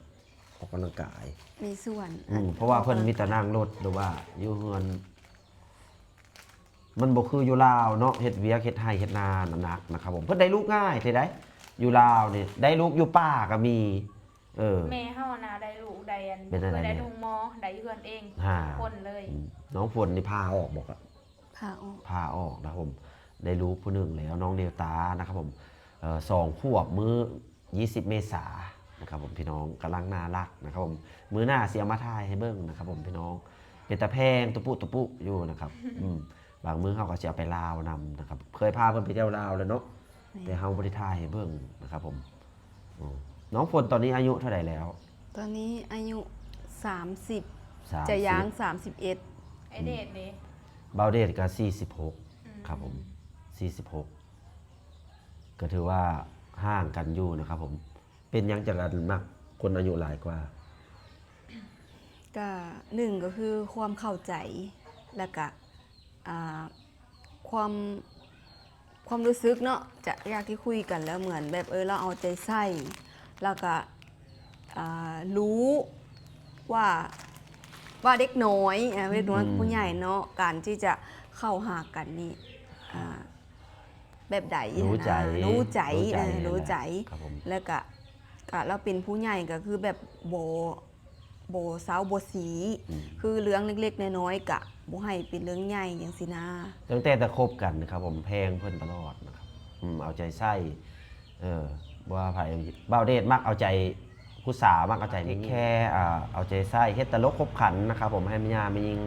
ออกกำลังกาย มีส่วน อืมเพราะว่าเพิ่นมีแต่นั่งรถ หรือว่าอยู่เฮือน มันบ่คืออยู่ลาวเนาะ เฮ็ดเวียกเฮ็ดไร่เฮ็ดนาหนักนะครับผม เพิ่นได้ลูกง่ายแท้ใด อยู่ลาวนี่ ได้ลูกอยู่ป่าก็มี เออ แม่เฮานะได้ลูกได้อัน เป็นอะไร ได้ เนี่ย โรงหมอได้เฮือนเอง ฮ่า คนเลย อืมน้องฝนนี่ผ่าออกบ่ครับ ผ่าออก ผ่าออกนะครับผม ได้ลูกผู้หนึ่งแล้ว น้องเดลต้านะครับผม เอ่อ สองขวบมื้อ ยี่สิบ เมษานะครับผม พี่น้องกำลังน่ารักนะครับผม มื้อหน้าสิเอามาถ่ายให้เบิ่งนะครับผม พี่น้อง เป็นตาแพงตุปุตุปุอยู่นะครับ อืม บางมื้อเฮาก็สิเอาไปลาวนำนะครับ เคยพาเพิ่นไปเที่ยวลาวแล้วเนาะ แต่เฮาบ่ได้ถ่ายให้เบิ่งนะครับผม อืม น้องฝนตอนนี้อายุเท่าไหร่แล้ว ตอนนี้อายุ สามสิบ สามสิบ จะย่าง สามสิบเอ็ด ไอเดทนี่ บ่าวเดชก็ สี่สิบหก อืม ครับผม สี่สิบหก ก็ถือว่าห่างกันอยู่นะครับผม เป็นหยังจั่งอันมักคนอายุหลายกว่า ก็หนึ่งก็คือความเข้าใจ แล้วก็อ่าความความรู้สึกเนาะ จะอยากที่คุยกันแล้วเหมือนแบบเออเราเอาใจใส่ แล้วก็อ่ารู้ว่าว่าเด็กน้อยอ่าเด็กน้อย อืม ผู้ใหญ่เนาะ การที่จะเข้าหากันนี่อ่าแบบใด รู้ใจ นะรู้ใจ รู้ใจ เออรู้ใจ ครับผม แล้วก็ก็เราเป็นผู้ใหญ่ก็คือแบบบ่บ่เซาบ่สี อืม คือเรื่องเล็กๆน้อยๆกะบ่ให้เป็นเรื่องใหญ่จังซี่นะ ตั้งแต่แต่คบกันนะครับผม แพงเพิ่นตลอดนะครับ อืม เอาใจใส่ เออ ว่าไผบ่าวเดชมักเอาใจผู้สาว มักเอาใจ take care อ่า เอาใจใส่ เฮ็ดตลกขบขันนะครับผม ให้แม่ย่าแม่หญิง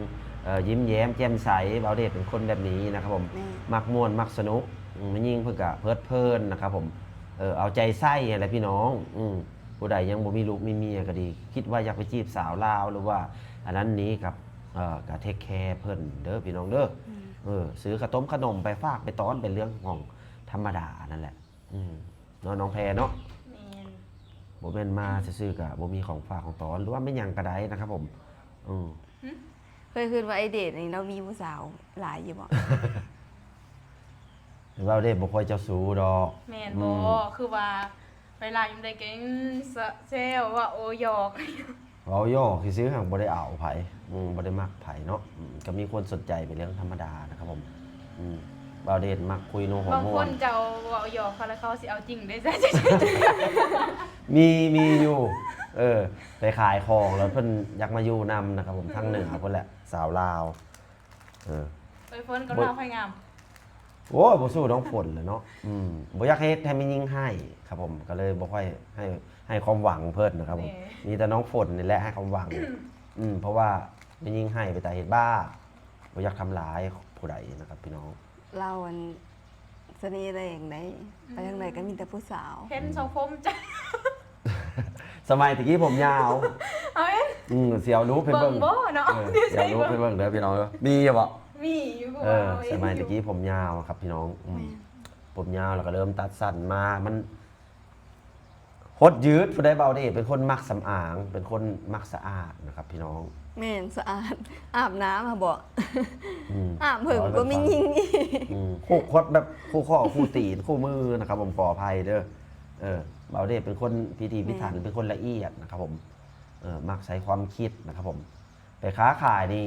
เอ่อ ยิ้มแย้มแจ่มใส บ่าวเดชเป็นคนแบบนี้นะครับผม แม่ มักม่วนมักสนุก อืม แม่หญิงเพิ่นก็เพลิดเพลินนะครับผม เออ เอาใจใส่อะไรพี่น้อง อืม ผู้ใดยังบ่มีลูกมีเมียก็ดี คิดว่าอยากไปจีบสาวลาวหรือว่าอันนั้นนี้ครับ เอ่อ ก็ take care เพิ่นเด้อพี่น้องเด้อ อืม เออ ซื้อขนมขนมไปฝากไปต้อนเป็นเรื่องของธรรมดานั่นแหละ อืม เนาะน้องแพรเนาะ แม่น บ่แม่นมาซื่อๆก็บ่มีของฝากของต้อน หรือว่าไม่หยังก็ได้นะครับผม อืม เคยคิดว่าไอเดทนี่เรามีผู้สาวหลายอยู่บ่ บ่าวเดชบ่ค่อยเจ้าชู้ดอก แม่นบ่ อืม คือว่าเวลาอยู่ใดก็ยังแซวว่าโอหยอก เว้าหยอกซื่อๆ หั้นบ่ได้เอาไผ อืม บ่ได้มักไผเนาะ อืม ก็มีคนสนใจเป็นเรื่องธรรมดานะครับผม อืม บ่าวเดชมักคุยโนหัว บาง ม่ ค วน น เจ้าเว้าหยอกเขาแล้วเขาสิเอาจริงได้ซะ มี มีอยู่ เออ ไปขายของแล้วเพิ่นอยากมาอยู่นำนะครับผม ทางเหนือพุ่นแหละ สาวลาว เออ เอ้ยฝนก็เล่าค่อยงาม โอ้ยบ่สู้น้องฝนเลยเนาะ อืม บ่อยากเฮ็ดให้แม่หญิงไห้ครับผม ก็เลยบ่ค่อยให้ ให้ความหวังเพิ่นนะครับผม แหม มีแต่น้องฝนนี่แหละให้ความหวัง อืม เพราะว่าแม่หญิงไห้ไปแต่เฮ็ดบ้า บ่อยากทำร้ายผู้ใดนะครับพี่น้อง เราอันเสน่ห์แรงได้ ไปทางใดก็มีแต่ผู้สาว เห็นทรงผมจ้ะ สมัยตะกี้ผมยาว เอาเอ้ย อืม เสียวรู้ไป เบิ่ เบิ่ ง ง บ่เนาะ เออเสียวรู้ไปเบิ่งเด้อพี่น้องเด้อ มีอยู่บ่ มีอยู่ เออ เอาเอง สมัยตะกี้ผมยาวครับพี่น้อง อืม แม่น ผมยาวแล้วก็เริ่มตัดสั้นมา มัน หดยืด ผู้ใดบ่าวเดชเป็นคนมักสำอาง เป็นคนมักสะอาดนะครับพี่น้อง แม่นสะอาด อาบน้ำค่ะบ่ อืม อาบเพิ่งก็มียิงอีก อืม คู่คดแบบคู่ข้อคู่ตีนคู่มือนะครับผม ขออภัยเด้อ เออ บ่าวเดชเป็นคนพิถีพิถัน เป็นคนละเอียดนะครับผม เออ มักใช้ความคิดนะครับผม ไปค้าขายนี่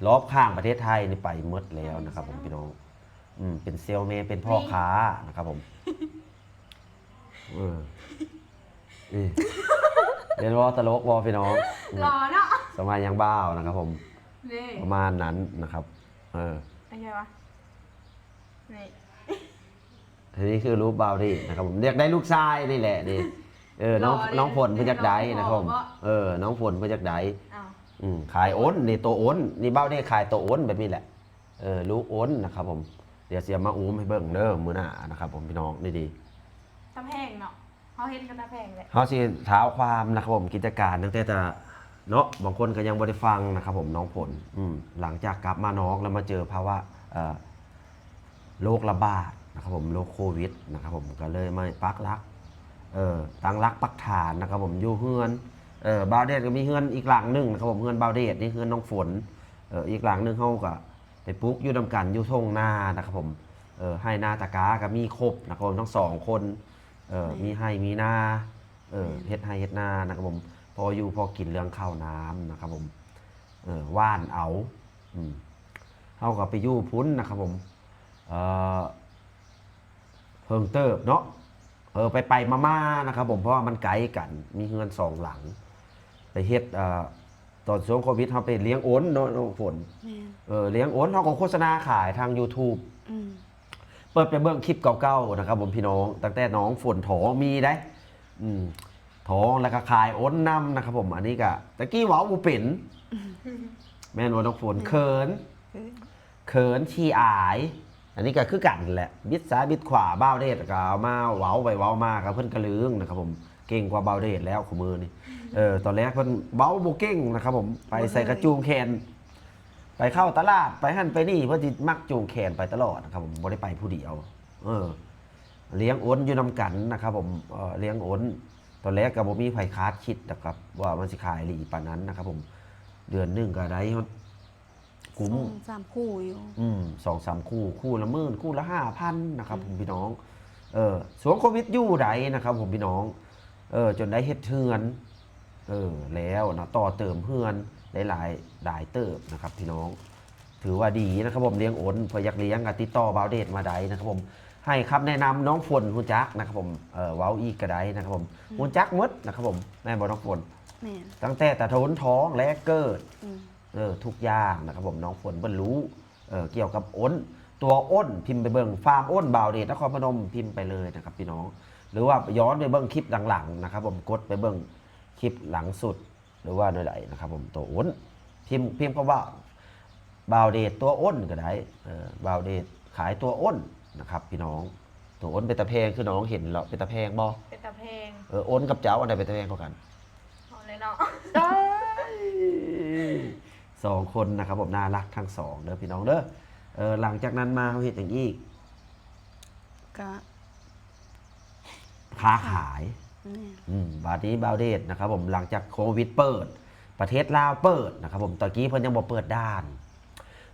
รอบข้างประเทศไทยนี่ไปหมดแล้วนะครับผมพี่น้อง อืม เป็นเซลแมน เป็นพ่อค้านะครับผม เออ นี่ เรียนว่าตลกว่าพี่น้อง อืม หล่อเนาะ สมัยยังบ่าวนะครับผม นี่ ประมาณนั้นนะครับ เออ เป็นไงวะ นี่ อันนี้คือรูปบ่าวเดชนะครับผม เรียกได้ลูกชายนี่แหละนี่ เออ น้อง หล่อเลย น้องฝนเพิ่นอยากได้นะครับผม น้องหล่อ เออ น้องฝนเพิ่นอยากได้ อ้าว อืม ขายอ้น นี่ตัวอ้น นี่บ่าวเดชขายตัวอ้นแบบนี้แหละ เออ ลูกอ้นนะครับผม เดี๋ยวสิเอามาอุ้มให้เบิ่งเด้อมื้อหน้านะครับผมพี่น้อง นี่ดี ตำแพงเนาะ เขาเห็นกันตาแพงเลย เฮาสิท้าวความนะครับผม กิจการตั้งแต่แต่เนาะ บางคนก็ยังบ่ได้ฟังนะครับผม น้องฝน อืม หลังจากกลับมานอกแล้วมาเจอภาวะ เอ่อ โรคระบาดนะครับผม โรคโควิดนะครับผม ก็เลยมาปักหลัก เอ่อ ตั้งหลักปักฐานนะครับผม อยู่เฮือน เอ่อ บ่าวเดชก็มีเฮือนอีกหลังหนึ่งนะครับผม เฮือนบ่าวเดชนี่ เฮือนน้องฝน เอ่อ อีกหลังหนึ่งเฮาก็ไปปลูกอยู่นำกัน อยู่ท่งนานะครับผม เอ่อ ไฮ่นาตะกร้าก็มีครบนะครับผม ทั้งสองคน เอ่อ มีไฮ่มีนา เอ่อ เฮ็ดไฮ่เฮ็ดนานะครับผม พออยู่พอกินเรื่องข้าวน้ำนะครับผม เอ่อ หว่านเอา อืม เฮาก็ไปอยู่พุ้นนะครับผม เอ่อ เพิ่งเติบเนาะ เออ ไปไปมามาๆนะครับผม เพราะว่ามันไกลกัน มีเฮือนสองหลัง ไปเฮ็ด เอ่อ ตอนช่วงโควิดเฮาไปเลี้ยงอนเนาะ น้องฝน แม่น เออ เลี้ยงอน เฮาก็โฆษณาขายทาง YouTube อืม เปิดไปเบิ่งคลิปเก่าๆนะครับผมพี่น้อง ตั้งแต่น้องฝนท้องมีได้ อืม ท้องแล้วก็ขายอนนำนะครับผม อันนี้ก็ตะกี้เว้าบ่เป็น แม่นบ่น้องฝน เขิน เขินขี้อาย อันนี้ก็คือกันแหละ บิดซ้ายบิดขวา บ่าวเดชก็เอามาเว้าไปเว้ามาก็เพิ่นกะลึงนะครับผม เก่งกว่าบ่าวเดชแล้วคู่มื้อนี้ เออ ตอนแรกเพิ่นเว้าบ่เก่งนะครับผม ไปใส่กระจูงแขน ไปเข้าตลาด ไปหั่นไปนี่ เพิ่นสิมักจูงแขนไปตลอดนะครับผม บ่ได้ไปผู้เดียว เออ เลี้ยงอนอยู่นำกันนะครับผม เอ่อ เลี้ยงอน ตอนแรกก็บ่มีไผคาดคิดนะครับ ว่ามันสิขายหลีปานนั้นนะครับผม เดือนหนึ่งก็ได้ฮอด คุ้ม สองสามคู่อยู่ อืม สองสามคู่ คู่ละหมื่น คู่ละห้าพันนะครับผมพี่น้อง เออ ช่วงโควิดอยู่ไดนะครับผมพี่น้อง เออ จนได้เฮ็ดเฮือน เออ แล้วนะ ต่อเติมเฮือนได้หลาย หลายเติบนะครับพี่น้อง ถือว่าดีนะครับผม เลี้ยงอน เผื่ออยากเลี้ยงก็ติดต่อบ่าวเดชมาได้นะครับผม ให้คำแนะนำน้องฝนฮู้จักนะครับผม เออ เว้าอีกก็ได้นะครับผม ฮู้จักหมดนะครับผม แม่นบ่น้องฝน แม่น ตั้งแต่ตะโทนท้องและเกิด อืม เออ ทุกอย่างนะครับผม น้องฝนเพิ่นรู้ เออ เกี่ยวกับอน ตัวอน พิมพ์ไปเบิ่ง ฟาร์มอนบ่าวเดชนครพนม พิมพ์ไปเลยนะครับพี่น้อง หรือว่าย้อนไปเบิ่งคลิปหลังๆนะครับผม กดไปเบิ่งคลิปหลังสุด หรือว่าแนวใดนะครับผม ตัวอน พิมพ์ พิมพ์คำว่าบ่าวเดชตัวอนก็ได้ เออ บ่าวเดชขายตัวอนนะครับพี่น้อง ตัวอนเป็นตาแพง คือน้องเห็นแล้วเป็นตาแพงบ่ เป็นตาแพง เออ อนกับเจ้าอันใดเป็นตาแพงกว่ากัน เอาเลยเนาะ สองคนนะครับผม น่ารักทั้งสองเด้อพี่น้องเด้อ เออ หลังจากนั้นมาเฮาเฮ็ดหยังอีก ก็ ค้าขาย แม่น อืม บาดนี้บ่าวเดชนะครับผม หลังจากโควิดเปิด ประเทศลาวเปิดนะครับผม ตะกี้เพิ่นยังบ่เปิดด่าน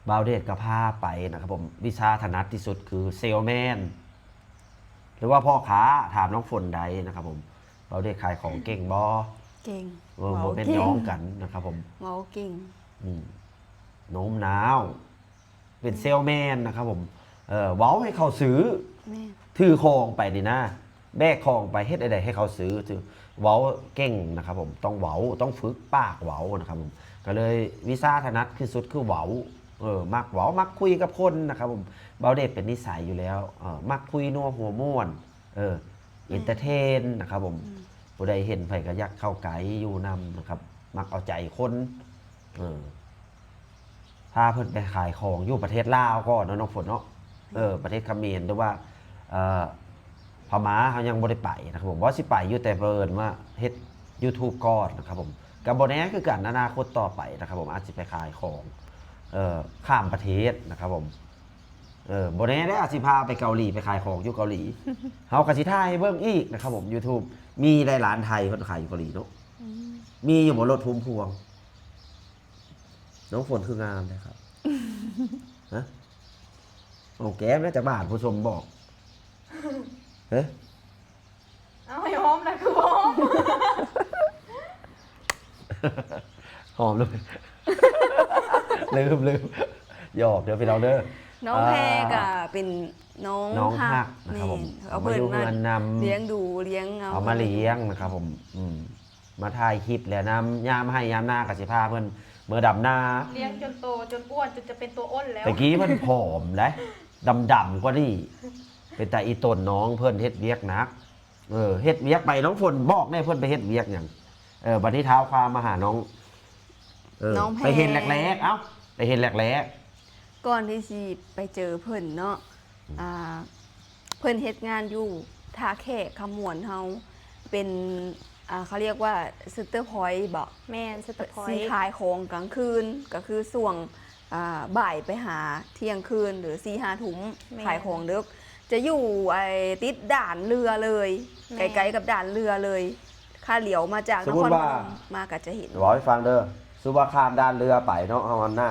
บ่าวเดชก็พาไปนะครับผม วิชาถนัดที่สุดคือเซลแมน หรือว่าพ่อค้า ถามน้องฝนได้นะครับผม บ่าวเดชขายของเก่งบ่ เก่ง เออ ว้า บ่ ว เป็น เก่ง น้องกันนะครับผม ว้าวเก่ง อืม โน้มน้าว เป็นเซลแมนนะครับผม เออ เว้าให้เขาซื้อ แม่น ถือของไปนี่นะ แบกของไปเฮ็ดอะไรให้เขาซื้อ ถือ เว้าเก่งนะครับผม ต้องเว้า ต้องฝึกปากเว้านะครับผม ก็เลยวิชาถนัดที่สุดคือเว้า เออ มักเว้า มักคุยกับคนนะครับผม บ่าวเดชเป็นนิสัยอยู่แล้ว เออ มักคุยนัวหัวม่วน เออ เอนเตอร์เทนนะครับผม ผู้ใดเห็นไผก็อยากเข้าใกล้อยู่นำนะครับ มักเอาใจคน เออ พาเพิ่นไปขายของอยู่ประเทศลาวก่อนเนาะน้องฝนเนาะ เออ ประเทศเขมร หรือว่า เอ่อ พม่าเฮายังบ่ได้ไปนะครับผม ว่าสิไปอยู่ แต่เพิ่นมาเฮ็ด YouTube ก่อนนะครับผม ก็บ่แน่คือกัน อนาคตต่อไปนะครับผม อาจสิไปขายของ เอ่อ ข้ามประเทศนะครับผม เออ บ่แน่เด้ อาจสิพาไปเกาหลี ไปขายของอยู่เกาหลี เฮาก็สิถ่ายให้เบิ่งอีกนะครับผม YouTube มีได้ ร้านไทยเพิ่นขายอยู่เกาหลีเนาะ อืม มีอยู่บ่ รถพุ่มพวง น้องฝนคืองามนะครับ ฮะ โอ้ แก้มน่าจะบาดผู้ชมบอก เฮ้ย เอาให้หอมนะคือหอม หอมเลย ลืม ลืม หยอกเด้อพี่น้องเด้อ น้องแพรก็เป็นน้อง น้องฮัก ฮัก นะครับผม แม่น เอามาอยู่เฮือนนำ เลี้ยงดูเลี้ยงเอา เอามาเลี้ยงนะครับผม อืม มาถ่ายคลิปแล้วนำ ยามไฮ่ยามนาก็สิพาเพิ่นเมื่อดำนา เลี้ยงจนโตจนอ้วนจนจะเป็นตัวอ้นแล้ว ตะกี้เพิ่นผอมนะ ดำๆกว่านี่ เป็นตาอีตนน้องเพิ่นเฮ็ดเวียกหนัก เออ เฮ็ดเวียกไป น้องฝนบอกแน่ เพิ่นไปเฮ็ดเวียกหยัง เออ บัดนี้ท้าวความมาหาน้อง เออ น้องแพร ไปเห็นแรกๆ เอ้า ไปเห็นแรก ก่อนที่สิไปเจอเพิ่นเนาะ อ่า เพิ่นเฮ็ดงานอยู่ท่าแขกคำม่วนเฮา เป็น อ่า เขาเรียกว่า Center Point บ่ แม่น Center Point สิขายของกลางคืน ก็คือช่วง อ่า บ่ายไปหาเที่ยงคืน หรือสี่ห้าทุ่ม แม่น ขายของเดึก จะอยู่ไอ้ติดด่านเรือเลย แม่น ใกล้ๆกับด่านเรือเลย ถ้าเลี้ยวมาจาก ส น มมุติ ครพ ว่า นมมาก็จะเห็น เว้าให้ฟังเด้อ สมมุติว่าข้ามด่านเรือไปเนาะ เฮาหันหน้า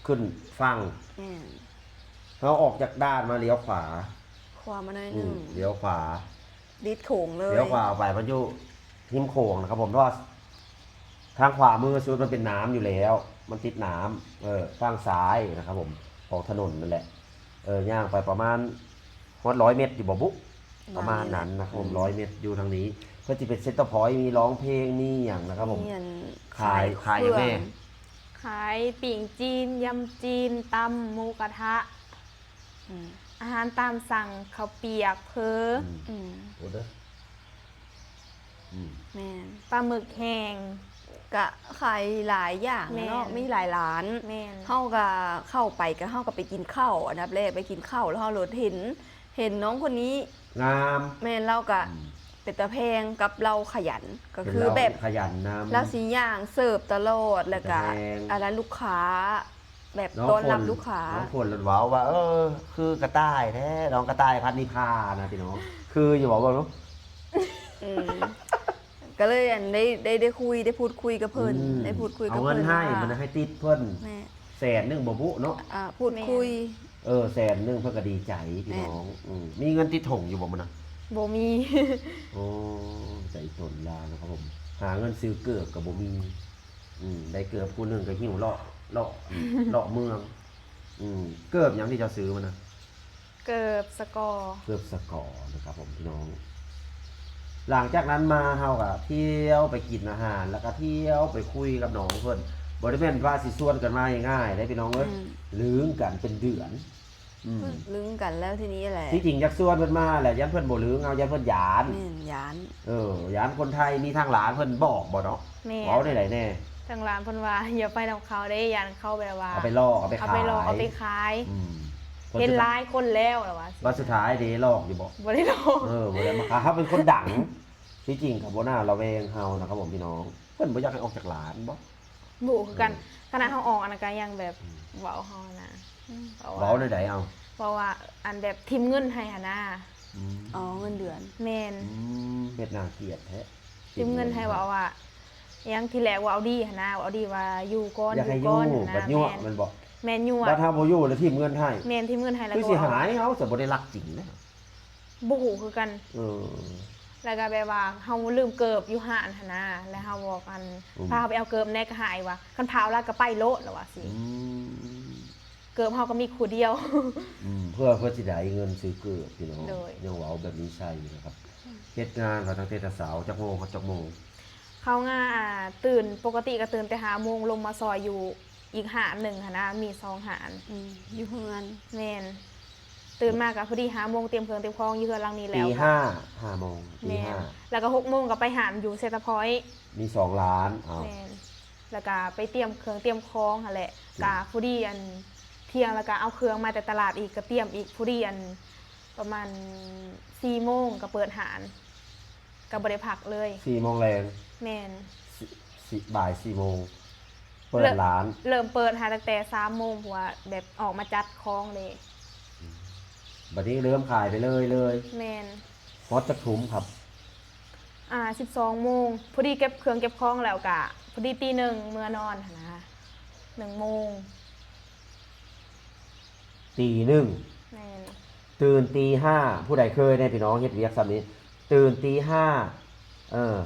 ขึ้นฝั่ง แม่น เฮาออกจากด่านมาเลี้ยวขวา ขวามาหน่อย อื หนึ่ ม ง เลี้ยวขวา ติดโขงเลย เลี้ยวขวาออกไปมันอยู่ริมโขงนะครับผม เพราะว่าทางขวามือสุดมันเป็นน้ำอยู่แล้ว มันติดน้ำ เออ ฝั่งซ้ายนะครับผม ของถนนนั่นแหละ เออ ย่างไปประมาณฮอดร้อยเมตรอยู่บ่บุ ประมาณนั้นนะครับผม อืม ร้อยเมตรอยู่ทางนี้ ก็จะเป็น Center Point มีร้องเพลง มีหยังนะครับผม มีอัน ขาย ขายหยังแม่ เครื่อง ขายปิ้งจีน ยำจีน ตำหมูกระทะ อืม อาหารตามสั่ง ข้าวเปียก เผอ อืม อืม โอ้เด้ออืม แม่น ปลาหมึกแห้ง ก็ขายหลายอย่าง แม่น เนาะ มีหลายร้าน แม่น เฮาก็เข้าไปก็เฮาก็ไปกินข้าว อันดับแรกไปกินข้าว แล้วเฮาโลดเห็น เห็นน้องคนนี้ งาม แม่น เราก็ อืม เป็นตาแพงกับเราขยัน ก็ เป็น คือ เรา แบบ ขยันนำ เราสิย่างเสิร์ฟตลอด แล้วก็ เป็นตาแพง อันนั้นลูกค้า แบบ น้อง ต้อนรับ ฝน ลูกค้า น้องฝนหลุดเว้าว่า เออ คือกระต่ายแท้ น้องกระต่ายพันนิพานะพี่น้อง คืออยู่บอกว่า อืม ก็เลยอันได้ได้ได้คุย ได้พูดคุยกับเพิ่น อืม ได้พูดคุยกับ เอาเงิน เพิ่น ให้ ว่า มันให้ติปเพิ่น แม่ แสนหนึ่งบ่บุเนาะ อ่า พูดคุย เออ แสนหนึ่งเพิ่นก็ดีใจพี่น้อง อืม มีเงินติดถงอยู่บ่มื้อนะ บ่มี โอ้ ใจตนลาวนะครับผม หาเงินซื้อเกิบก็บ่มี อืม ได้เกิบคู่หนึ่งก็หิ้วเลาะ เลาะ เลาะเมือง อืม เกิบหยังที่เจ้าซื้อมื้อนะ เกิบสกอร์ เกิบสกอร์นะครับผมพี่น้อง หลังจากนั้นมาเฮาก็เที่ยวไปกินอาหาร แล้วก็เที่ยวไปคุยกับน้องเพิ่น บ่ได้แม่นว่าสิชวนกันมาง่ายๆได้พี่น้องเอ้ย อืม ลึงกันเป็นเดือน อืม ลึงกันแล้วทีนี้แหละ ที่จริงอยากชวนเพิ่นมาแหละ ย้านเพิ่นบ่ลึงเอา ย้านเพิ่นย้าน แม่นย้าน เออ ย้านคนไทยมีทางหลานเพิ่นบอกบ่เนาะ แม่น เว้าได้ไดแน่ ทางร้านเพิ่นว่า อย่าไปนำเขาเด้ ย่านเขาแบบว่า เอาไปลอก เอาไป เอา ขาย ไปลอก เอาไปขาย อืม เห็นหลายคนแล้วล่ะว่า ว่าสุดท้ายเด้ลอกอยู่บ่ บ่ได้ลอก เออ บ่ได้มาขาย ถ้าเป็นคนดัง ที่จริงก็บ่น่าระแวงเฮานะครับผมพี่น้อง เพิ่นบ่อยากให้ออกจากร้านบ่ บ่คือกัน ขนาดเฮาออกอันนั้นก็ยังแบบ อืม เว้าเฮานะ อืม เพราะ เว้า ว่า ได้ใดเอา เพราะว่าอันแบบทิมเงินให้หั่นนะ อืม อ๋อ เงินเดือน แม่น อืมเฮ็ดน่าเกลียดแท้ ทิมเงินให้ว่าว่า ยังทีแรกว่าเอาดีหั่นนะ ว่าเอาดีว่าอยู่ก่อน อยากให้ อยู่ก่อน อยู่ หั่นนะ บัดยั่ว แม่น แม่นบ่ แม่นยั่ว บัดเฮาบ่อยู่แล้วทิมเงินให้ แม่นทิมเงินให้แล้ว คือ ก็ สิ ว่า หายเฮาจะบ่ได้รักจริงนะ บ่ฮู้คือกัน เออ แล้วก็แบบว่าเฮาลืมเกิบอยู่ห้านหั่นนะ แล้วเฮาบอกอัน อืม พาไปเอาเกิบแหน่ก็หายว่า คันพาเอาละก็ไปโลดแล้วว่าสิ อืม เกิบเฮาก็มีคู่เดียว อืมเพื่อเพื่อสิได้เงินซื้อเกิบพี่น้อง โดย ยังเว้าแบบนี้ใส่นะครับเฮ็ดงานมาตั้งแต่เช้าจักโมงฮอดจักโมง เข้างานอ่าตื่นปกติก็ตื่นแต่ห้าโมง ลงมาซอยอยู่อีกห้านหนึ่งหั่นนะ มีสองห้าน อืม อยู่เฮือน แม่น ตื่นมาก็พอดีห้าโมงเตรียมเครื่องเตรียมของอยู่เฮือนหลังนี้แล้ ตี ว ห้าห้าโมงตี แม่น ห้า แล้วก็หกโมงก็ไปห้านอยู่เซนเตอร์พอยต์ มีสองร้านเอา แม่น แล้วก็ไปเตรียมเครื่องเตรียมของหั่นแหละ อืม ก็พอดีอันเที่ยงแล้วก็เอาเครื่องมาแต่ตลาดอีก ก็เตรียมอีก พอดีอันประมาณสี่โมงก็เปิดห้าน ก็บ่ได้พักเลย สี่โมงแรง แม่น สี่บ่ายสี่โมง เปิดร้าน เริ่มเปิดหาตั้งแต่สามโมง เพราะว่าแบบออกมาจัดของเลย บัดนี้เริ่มขายไปเลยเลย แม่น ฮอดจักทุ่มครับ อ่า สิบสองโมง พอดีเก็บเครื่องเก็บของแล้วก็พอดีตีหนึ่งเมือนอนหั่นนะ หนึ่งโมง ตีหนึ่ง แม่น ตื่นตีห้า ผู้ใดเคยเนี่ยพี่น้องเฮ็ดเวียกซ้ำนี้ ตื่นตีห้า เออ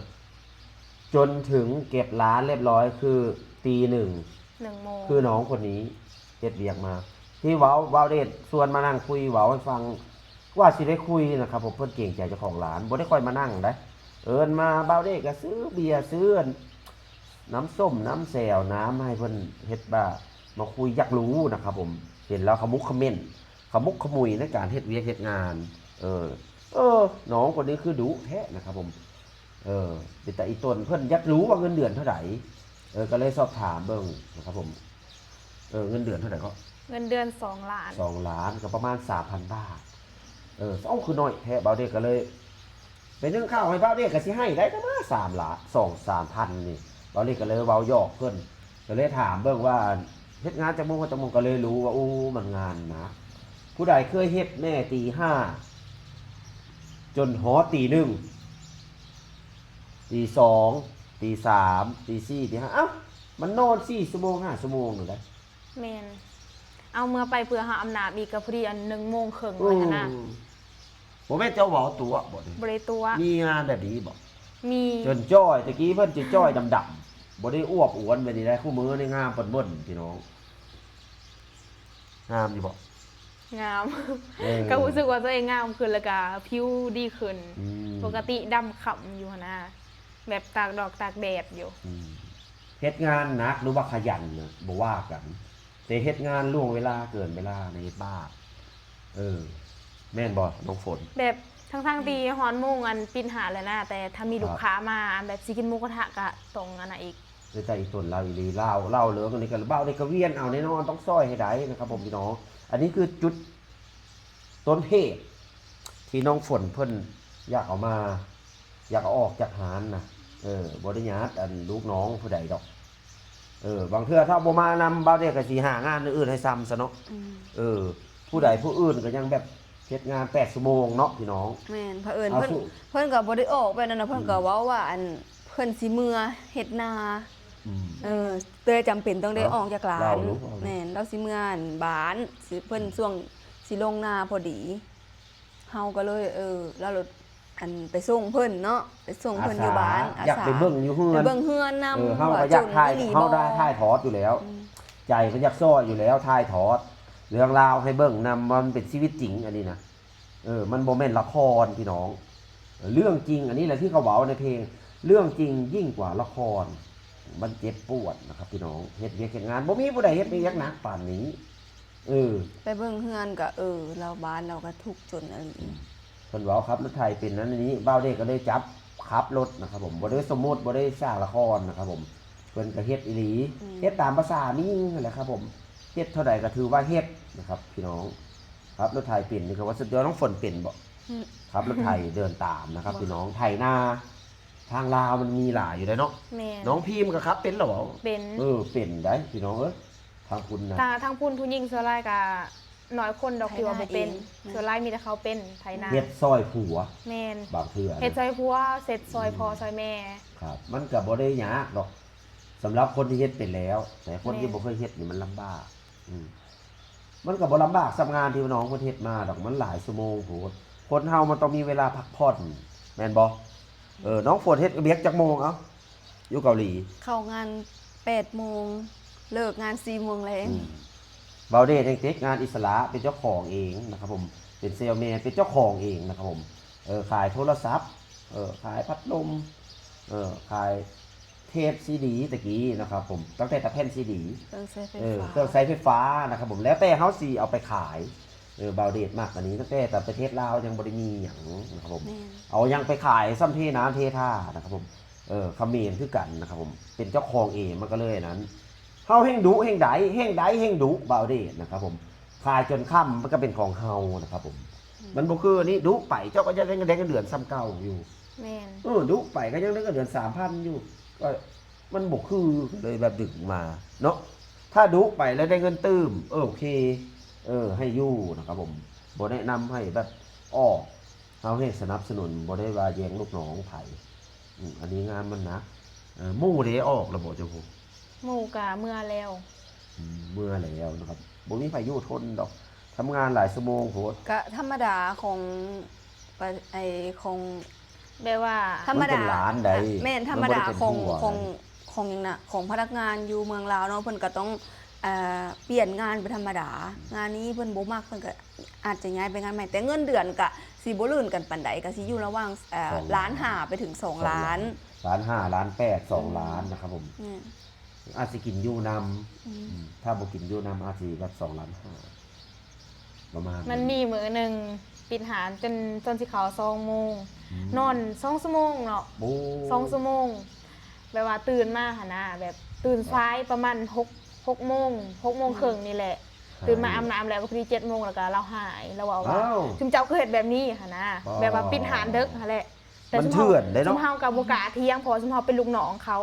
จนถึงเก็บร้านเรียบร้อยคือตีหนึ่ง หนึ่งโมง คือน้องคนนี้เฮ็ดเวียกมา ที่เว้าเว้าเดชชวนมานั่งคุยเว้าให้ฟัง ว่าสิได้คุยนะครับผม เพิ่นเกรงใจเจ้าของร้าน บ่ได้ค่อยมานั่งได้ เอิ้นมาเว้าเดชก็ซื้อเบียร์ซื้อน้ำส้มน้ำแซวน้ำให้เพิ่นเฮ็ดบ่ามาคุยอยากรู้นะครับผม เห็นแล้วขมุกเขม้นขมุกขมุยในการเฮ็ดเวียกเฮ็ดงาน เออ เออ น้องคนนี้คือดุแท้นะครับผม เออ เป็นตาอีตน เพิ่นอยากรู้ว่าเงินเดือนเท่าไหร่ เออ ก็เลยสอบถามเบิ่งนะครับผม เออ เงินเดือนเท่าไหร่ก็ เงินเดือนสองล้าน สองล้านก็ประมาณสามพันบาท เออ เอ้า คือน้อยแท้ เบาเด็กก็เลย ไปนึ่งข้าวให้บ่าวเดชก็สิให้ได้ประมาณสามล้าน สองสามพันนี่ บ่าวเดชก็เลยเว้าหยอกเพิ่น ก็เลยถามเบิ่งว่าเฮ็ดงานจักโมงฮอดจักโมง ก็เลยรู้ว่า โอ้ มันงานหนัก ผู้ใดเคยเฮ็ดแน่ ตีห้า จนฮอดตีหนึ่ง ตีสอง ตีสาม ตีสี่ ตีห้า เอ้า มันนอนสี่ชั่วโมง ห้าชั่วโมงนั่นแหละ แม่น เอาเมื่อไปเพื่อหาอาบน้ำอีกก็พอดีอันหนึ่งโมงครึ่งว่าหั่นนะ อืม บ่แม่นเจ้าเว้าตั๋วบ่นี่ บ่ได้ตั๋ว มีงานแบบนี้บ่ มี จนจ้อย ตะกี้เพิ่นจนจ้อยดำๆ บ่ได้อวบอ้วนแบบนี้ได้ คู่มื้อนี่งามเปิ้นเบิ่นพี่น้อง งามอยู่บ่ งาม เออ ก็รู้สึกว่าตัวเองงามขึ้นแล้วก็ผิวดีขึ้น อืม ปกติดำคล้ำอยู่หั่นนะ แบบตากดอกตากแดดอยู่ อืม เฮ็ดงานหนักหรือว่าขยันน่ะบ่ว่ากัน แต่เฮ็ดงานล่วงเวลาเกินเวลาในบ้า เออ แม่นบ่น้องฝน แบบทั้งๆที่ฮอดโมงอันปิดห้านแล้วนะ แต่ถ้ามี ครับ ลูกค้ามาอันแบบสิกินหมูกระทะก็ต้องอันนั้นอีก ในใจอีตนลาวอีหลี ลาว ลาวเลิกอันนี้ก็ บ่าวเดชก็เวียนเอาแน่นอน ต้องซ่อยให้ได้นะครับผมพี่น้อง อันนี้คือจุดต้นเหตุ ที่น้องฝนเพิ่นอยากเอามา อยากเอาออกจากฮ้านนะ เออ บ่ได้ญาติอันลูกน้องผู้ใดดอก เออ บางเทื่อถ้าบ่มานำ บ่าวเดชก็สิหางานอื่นให้ซ้ำซะเนาะ อืม เออ ผู้ใดผู้อื่นก็ยังแบบเฮ็ดงานแปดชั่วโมงเนาะพี่น้อง แม่น เผอิญ เอา เพิ่น สู้ เพิ่นก็บ่ได้ออกไปนั่นนะ เพิ่นก็เว้าว่าอันเพิ่นสิเมือเฮ็ดนา อืม เออเลยจำเป็นต้องได้ เอา ออกจากร้า เล่าน ลูกเอาเลย แม่น เราสิเมืออันบ้านสิเพิ่นช่วงสิลงนาพอดี เฮาก็เลย เออ เราเลยอันไปส่งเพิ่นเนาะ ไปส่งเพิ่นอยู่บ้าน อาสา อยากไปเบิ่งอยู่เฮือน ไปเบิ่งเฮือนนำ เออ เฮา ว่า ก็อยากถ่าย จนอีหลี เฮา บ่ ได้ถ่ายทอดอยู่แล้ว อืม ใจก็อยากซ่อยอยู่แล้ว ถ่ายทอด เรื่องราวให้เบิ่งนำ มันเป็นชีวิตจริงอันนี้นะ เออ มันบ่แม่นละครพี่น้อง เออ เรื่องจริง อันนี้แหละที่เขาเว้าในเพลง เรื่องจริงยิ่งกว่าละคร มันเจ็บปวดนะครับพี่น้อง เฮ็ดเวียกเฮ็ดงาน บ่มีผู้ใดเฮ็ดเวียกหนักปานนี้ เออ ไปเบิ่งเฮือนก็ เออ เราบ้านเราก็ทุกข์จนอันนี้ เพิ่นเว้าขับรถไถเป็นนั้นอันนี้ บ่าวเดชก็เลยจับขับรถนะครับผม บ่ได้สมมุติ บ่ได้สร้างละครนะครับผม เพิ่นก็เฮ็ดอีหลี อืม เฮ็ดตามภาษามียิ่งนั่นแหละครับผม เฮ็ดเท่าใดก็ถือว่าเฮ็ดนะครับพี่น้อง ขับรถไถเป็นนี่ก็ว่าสุดยอด น้องฝนเป็นบ่ อืม ขับรถไถเดินตามนะครับพี่น้อง ไถนา ทางลาวมันมีหลายอยู่แล้วเนาะ แม่น น้องพิมก็ขับเป็นเหรอ เป็น เออ เป็นได้พี่น้องเอ้ย ทางคุณนะ ถ้าทางพุ่นผู้หญิงส่วนหลายก็น้อยคนดอกที่ว่าบ่เป็น ไถนาเอง ส่วนหลายมีแต่เขาเป็นไถนา เฮ็ดซ่อยผัว แม่น บางเทื่อนะ เฮ็ดซ่อยผัวเฮ็ดซ่อยพ่อซ่อยแม่ ครับ มันก็บ่ได้ยากดอก สำหรับคนที่เฮ็ดเป็นแล้ว แต่คนที่ แม่น บ่เคยเฮ็ดนี่มันลำบาก อืม มันก็บ่ลำบากส่ำงานที่น้องเพิ่นเฮ็ดมาดอก มันหลายชั่วโมงโพด คนเฮามันต้องมีเวลาพักผ่อน แม่นบ่ เออ น้องฝนเฮ็ดเวียกจักโมงเอ้า อยู่เกาหลี เข้างานแปดโมง เลิกงานสี่โมงแลง อืม บ่าวเดชยังติดงานอิสระ เป็นเจ้าของเองนะครับผม เป็นเซลแมน เป็นเจ้าของเองนะครับผม เออ ขายโทรศัพท์ เออ ขายพัดลม เออ ขายเทปซีดีตะกี้นะครับผม ตั้งแต่ตะแผ่นซีดี เครื่องใช้ไฟ เออ ฟ้า เครื่องใช้ไฟฟ้านะครับผม แล้วแต่เฮาสิเอาไปขาย เออ บ่าวเดชมักอันนี้ ตั้งแต่ตอนประเทศลาวยังบ่ได้มีหยังนะครับผม แม่น เอายังไปขายซ้ำเทน้ำเทท่านะครับผม เออ เขมรคือกันนะครับผม เป็นเจ้าของเองมันก็เลยอันนั้น เฮาแฮ่งดุแฮ่งใด แฮ่งใดแฮ่งดุ บ่าวเดชนะครับผม ขายจนค่ำมันก็เป็นของเฮานะครับผม มันบ่คืออันนี้ ดุไปเจ้าก็ยังได้เงินเดือนซ้ำเก่าอยู่ แม่น เออ ดุไปก็ยังได้เงินเดือนสามพันอยู่ ก็มันบ่คือเลยแบบดึงมาเนาะ ถ้าดุไปแล้วได้เงินตื่ม เออ โอเค เออ ให้อยู่นะครับผม บ่แนะนำให้แบบออก เฮาให้สนับสนุน บ่ได้ว่าแย่งลูกน้องไผ อืม อันนี้งานมันหนัก เออ หมู่เด้ออกแล้วบ่เจ้าพวก หมู่ก็เมือแล้ว อืม เมือแล้วนะครับ บ่มีไผอยู่ทนดอก ทำงานหลายชั่วโมงโพด ก็ธรรมดาของปะไอของ แบบว่า ธรรมดา มันเป็นร้านใด แม่นธรรมดา มันบ่ได้เป็น ของ ครัว ของของหยังนะของพนักงานอยู่เมืองลาวเนาะ เพิ่นก็ต้องเอ่อเปลี่ยนงานเป็นธรรมดา งานนี้เพิ่นบ่มัก เพิ่นก็อาจจะย้ายไปงานใหม่ แต่เงินเดือนก็สิบ่ลื่นกันปานใด ก็สิอยู่ระหว่างเอ่อ สอง ล้านห้าไปถึงสองล้าน ล้านห้า ล้านแปด สองล้านนะครับผม เนี่ย อาจสิกินอยู่นำ อืม อืม ถ้าบ่กินอยู่นำอาจสิแบบสองล้านห้า ประมาณ มันมีมื้อหนึ่งปิดห้านจนจนสิเข้าสองโมง อืม นอนสองชั่วโมงเนาะ โอ้ สองชั่วโมง แบบว่าตื่นมาหั่นนะแบบตื่นสายประมาณหกหกโมงหกโมงครึ่งนี่แหละ หาย ตื่นมาอาบน้ำแล้วก็พอดีเจ็ดโมงแล้วก็เราหายเราเว้าว่า อ้าว ชุมเจ้าคือเฮ็ดแบบนี้หั่นนะ อ๋อ แบบว่าปิดห้านเดิกหั่นแหละ มันเถื่อนเด้เนาะ ซุมเฮาก็บ่กล้าเถียง เพราะว่าซุมเฮาเป็นลูกน้องเขา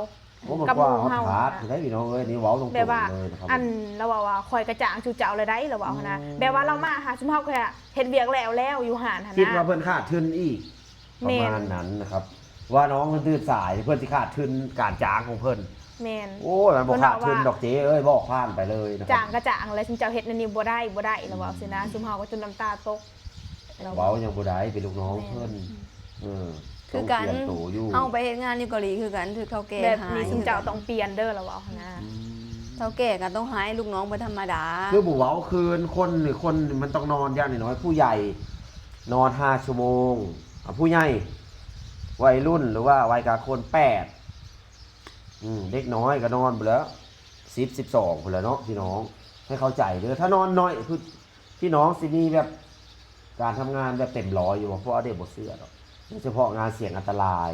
โอ้ มัน กับหมู่เฮา กว้าง นะ ขาดได้พี่น้องเอ้ย นี่เว้าตรงๆ แบบว่า เลยนะครับ อัน ลาวเว้าว่า "ข้อยกระจ่างชูเจ้าเลยได้" ลาวเว้าหั้นนะ อืม แบบว่าลาวมาหาซุมเฮาก็เฮ็ดเวียกแล้วแล้วอยู่หั้นหั้นนะ คิดว่าเพิ่นขาดทุนอีก แม่น ประมาณนั้นนะครับ ว่าน้องเพิ่นตื่นสาย เพิ่นสิขาดทุนการจ้างของเพิ่น แม่น โอ้ย มันบ่ขาดทุนดอกเจ๊เอ้ย บอกผ่านไปเลยนะครับ จ้างก็จ้างแล้ว ซุมเจ้าเฮ็ดแนวนี้บ่ได้ บ่ได้ ลาวเว้าซี้นะ ซุมเฮาก็จนน้ำตาตก เว้ายังบ่ได้ เป็นลูกน้องเพิ่น แม่น เออ คือกัน ต้องเตรียมตัวอยู่ เฮาไปเฮ็ดงานอยู่เกาหลีคือกัน ถูกเฒ่าแก่ แบบนี้ หาย ซุมเจ้าต้องเปลี่ยนเด้อ ลาวเว้าหั้นนะ อืม เฒ่าแก่ก็ต้องหายลูกน้องเป็นธรรมดา คือบ่เว้าคืน คนนี่ คนมันต้องนอนอย่างน้อยๆ ผู้ใหญ่นอนห้าชั่วโมง อ่ะ ผู้ใหญ่ วัยรุ่นหรือว่าวัยกลางคนแปด อืม เด็กน้อยก็นอนไปแล้ว สิบ สิบสอง พุ้นแหละเนาะพี่น้อง ให้เข้าใจเด้อ ถ้านอนน้อย พี่ พี่น้องสิมีแบบการทำงานแบบเต็มร้อยอยู่บ่ เพราะว่าเด็กบ่เชื่อดอก โดยเฉพาะงานเสี่ยงอันตราย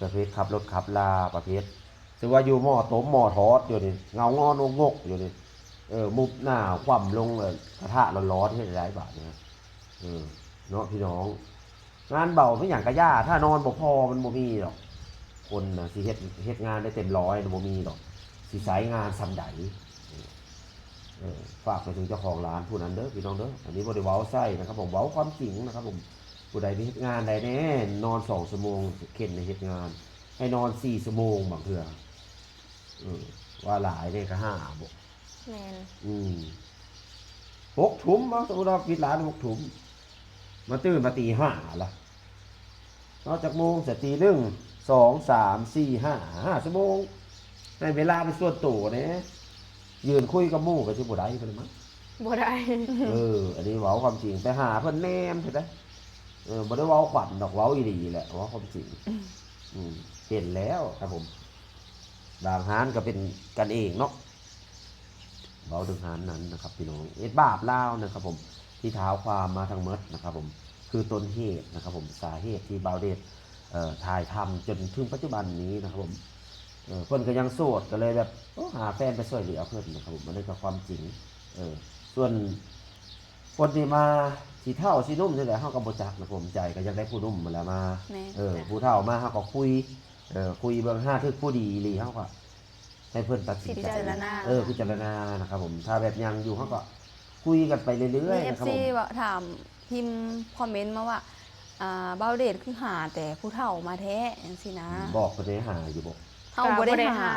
ประเภทขับรถขับลา ประเภท ถือว่าอยู่หม้อต้มหม้อทอดอยู่นี่ เงางอนงกๆ อยู่นี่ เออ มุบหน้าคว่ำลง เออ กระทะร้อนๆ เฮ็ดได้บาดนี้ เออ เนาะพี่น้อง งานเบาไม่หยังกะย่า ถ้านอนบ่พอมันบ่มีดอก คนน่ะสิเฮ็ด เฮ็ดงานได้เต็มร้อยน่ะบ่มีดอก สิใช้งานส่ำใด เออ ฝากไปถึงเจ้าของร้านผู้นั้นเด้อพี่น้องเด้อ อันนี้บ่ได้เว้าใส่นะครับผม เว้าความจริงนะครับผม ผู้ใดไปเฮ็ดงานใดแน่ นอนสองชั่วโมง เข็นในเฮ็ดงาน ให้นอนสี่ชั่วโมงบางเทื่อ เออ ว่าหลายเด้ก็ห้าบ่ แม่น อืม หกทุ่ม เอา สมมุติว่าปิดร้านหกทุ่ม มาตื่นมาตีห้าละ นอกจากโมงเสียตีหนึ่ง สอง สาม สี่ ห้า ห้าชั่วโมง ให้เวลาเป็นส่วนตัวแหน่ ยืนคุยกับหมู่ก็สิบ่ได้เพิ่นมั้ง บ่ได้ เออ อันนี้เว้าความจริง ไปหาเพิ่นแนมเถอะเด้อ เออ บ่ได้เว้าขวัญดอก เว้าอีหลีแหละ เว้าความจริง อืม เห็นแล้วครับผม บางร้านก็เป็นกันเองเนาะ เว้าถึงร้านนั้นนะครับพี่น้อง เฮ็ดบาปลาวนะครับผม ที่เท้าความมาทั้งหมดนะครับผม คือต้นเหตุนะครับผม สาเหตุที่บ่าวเดช เอ่อ ถ่ายทำจนถึงปัจจุบันนี้นะครับผม เออ เพิ่นก็ยังโสด ก็เลยแบบ โอ้ หาแฟนไปช่วยเหลือเพิ่นนะครับผม อันนั้นก็ความจริง เออ ส่วนคนที่มาสิเฒ่าสิหนุ่มจั่งใด เฮาก็บ่จักนะผม ใจก็อยากได้ผู้หนุ่มมาแล้วมา แม่น เออ ผู้เฒ่ามาเฮาก็คุย เออ คุยเบิ่ง หาถึกผู้ดีอีหลี เฮาก็ให้เพิ่นตัดสินใจ พิจารณา เออ พิจารณานะครับผม ถ้าแบบยังอยู่ เฮาก็คุยกันไปเรื่อยๆ มี นะครับผม เอฟซี ว่าถาม พิมพ์คอมเมนต์มาว่า อ่า บ่าวเดชคือหาแต่ผู้เฒ่ามาแท้ จั่งซี้นะ บอกเพิ่นได้หาอยู่บ่ เฮาบ่ได้หา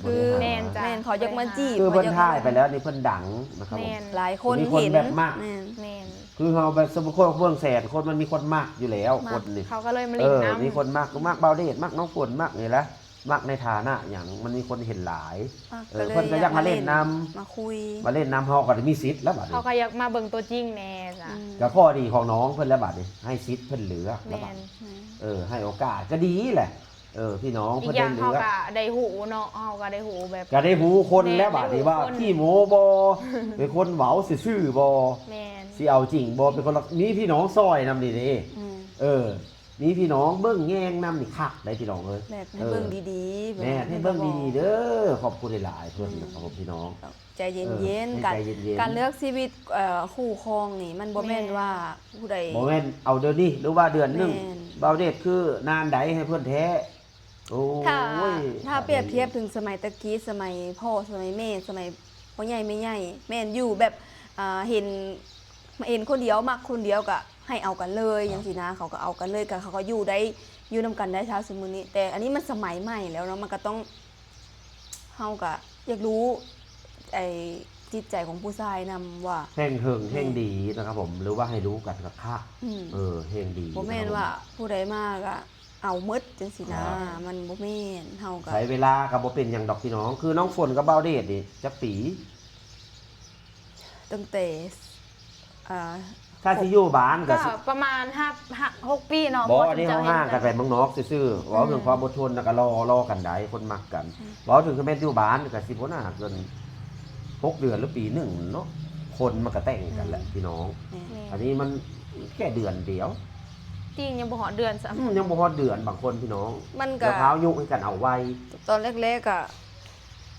ก็บ่ได้หา คือ บ่ได้หา แม่นจ้ะ แม่น เขาอยากมาจีบ คือเพิ่นถ่ายไปแล้วนี่เพิ่นดังนะครับผม แม่น หลายคน มีคน เห็น แบบมัก แม่น แม่น คือเฮาแบบสมมุติคนเบิ่งแสนคน มันมีคนมักอยู่แล้ว มัก คนนี่ เขาก็เลยมาเล่นนำ เออ มีคนมัก มักบ่าวเดช มักน้องฝน มักนี่แหละ มักในฐานะหยัง มันมีคนเห็นหลาย อ่ะ เออ ก็เลย เพิ่นก็อยากมาเล่นนำ อยากมาเล่น มาคุย มาเล่นนำ เฮาก็ได้มีสิทธิ์แล้วบัดนี้ เขาก็อยากมาเบิ่งตัวจริงแน่จ้ะ อืม ก็ข้อดีของน้องเพิ่นแล้วบัดนี้ ให้สิทธิ์เพิ่นเลือกแล้วบัด แม่น อืม เออ ให้โอกาสก็ดีแหละ เออ พี่น้อง อีกอย่าง เพิ่นได้เลือก เฮาก็ได้ฮู้เนาะ เฮาก็ได้ฮู้แบบ ก็ได้ฮู้คนแล้วบัดนี้ แม่น ว่า ได้ฮู้คน ขี้โม้บ่ เป็นคนเว้าซื่อๆบ่ แม่น สิเอาจริงบ่ เป็นคนละ มีพี่น้องซอยนำนี่เด้ อืม เออ มีพี่น้องเบิ่งแยงนำนี่คักได้พี่น้องเอ้ย แบบให้เบิ่งดีๆ เออ แบบ แม่น ให้เบิ่งดีๆเด้อ ขอบคุณหลายๆเพิ่นนะครับผมพี่น้อง ใจเย็นๆ เออ ให้ กัน ใจเย็นๆ การเลือกชีวิต เอ่อ คู่ครองนี่มันบ่แม่น แม่น ว่าผู้ใด บ่แม่นเอาเดี๋ยวนี้หรือว่าเดือนหนึ่ง แม่น บ่าวเดชคือนานใดให้เพิ่นแท้ โอ้ย ถ้า ถ้าเปรียบเทียบถึงสมัยตะกี้ สมัยพ่อ สมัยแม่ สมัยพ่อใหญ่แม่ใหญ่ แม่นอยู่แบบ อ่า เห็น เห็นคนเดียว มักคนเดียวก็ให้เอากันเลย ครับ จั่งซี้นะ เขาก็เอากันเลย ก็เขาก็อยู่ได้ อยู่นำกันได้เท่าซุมื้อนี้ แต่อันนี้มันสมัยใหม่แล้วเนาะ มันก็ต้อง เฮาก็อยากรู้ ไอ้จิตใจของผู้ชายนำว่า แฮ่งเฮิง แฮ่งดีนะครับผม หรือว่าให้รู้กันคักๆ อืม เออ แฮ่งดี บ่แม่น นะครับผม ว่าผู้ใดมาก็เอาหมดจั่งซี้นะ ครับ มันบ่แม่น เฮาก็ ใช้เวลาก็บ่เป็นหยังดอกพี่น้อง คือน้องฝนกับบ่าวเดชนี่จักปี ตั้งแต่ อ่า ถ้าสิอยู่บ้านก็ ก็ สิ ประมาณห้า ห้า หกปีเนาะ บ่ เพราะว่า อันนี้เฮาห่างกันไปเมืองนอกซื่อๆ เว้าเรื่อง อืม ความอดทนแล้วก็รอ รอกันได้ คนมักกัน อืม เว้าถึงคันแม่นอยู่บ้านก็สิบ่น่าเกินหกเดือนหรือปีหนึ่งเนาะ คนมันก็แต่งกันแหละ อืม พี่น้อง แม่น อันนี้มันแค่เดือนเดียว จริงยังบ่ฮอดเดือนซ้ำ อืม ยังบ่ฮอดเดือน บางคนพี่น้อง มันก็ เดี๋ยวพายุให้กันเอาไว ตอนแรกๆก็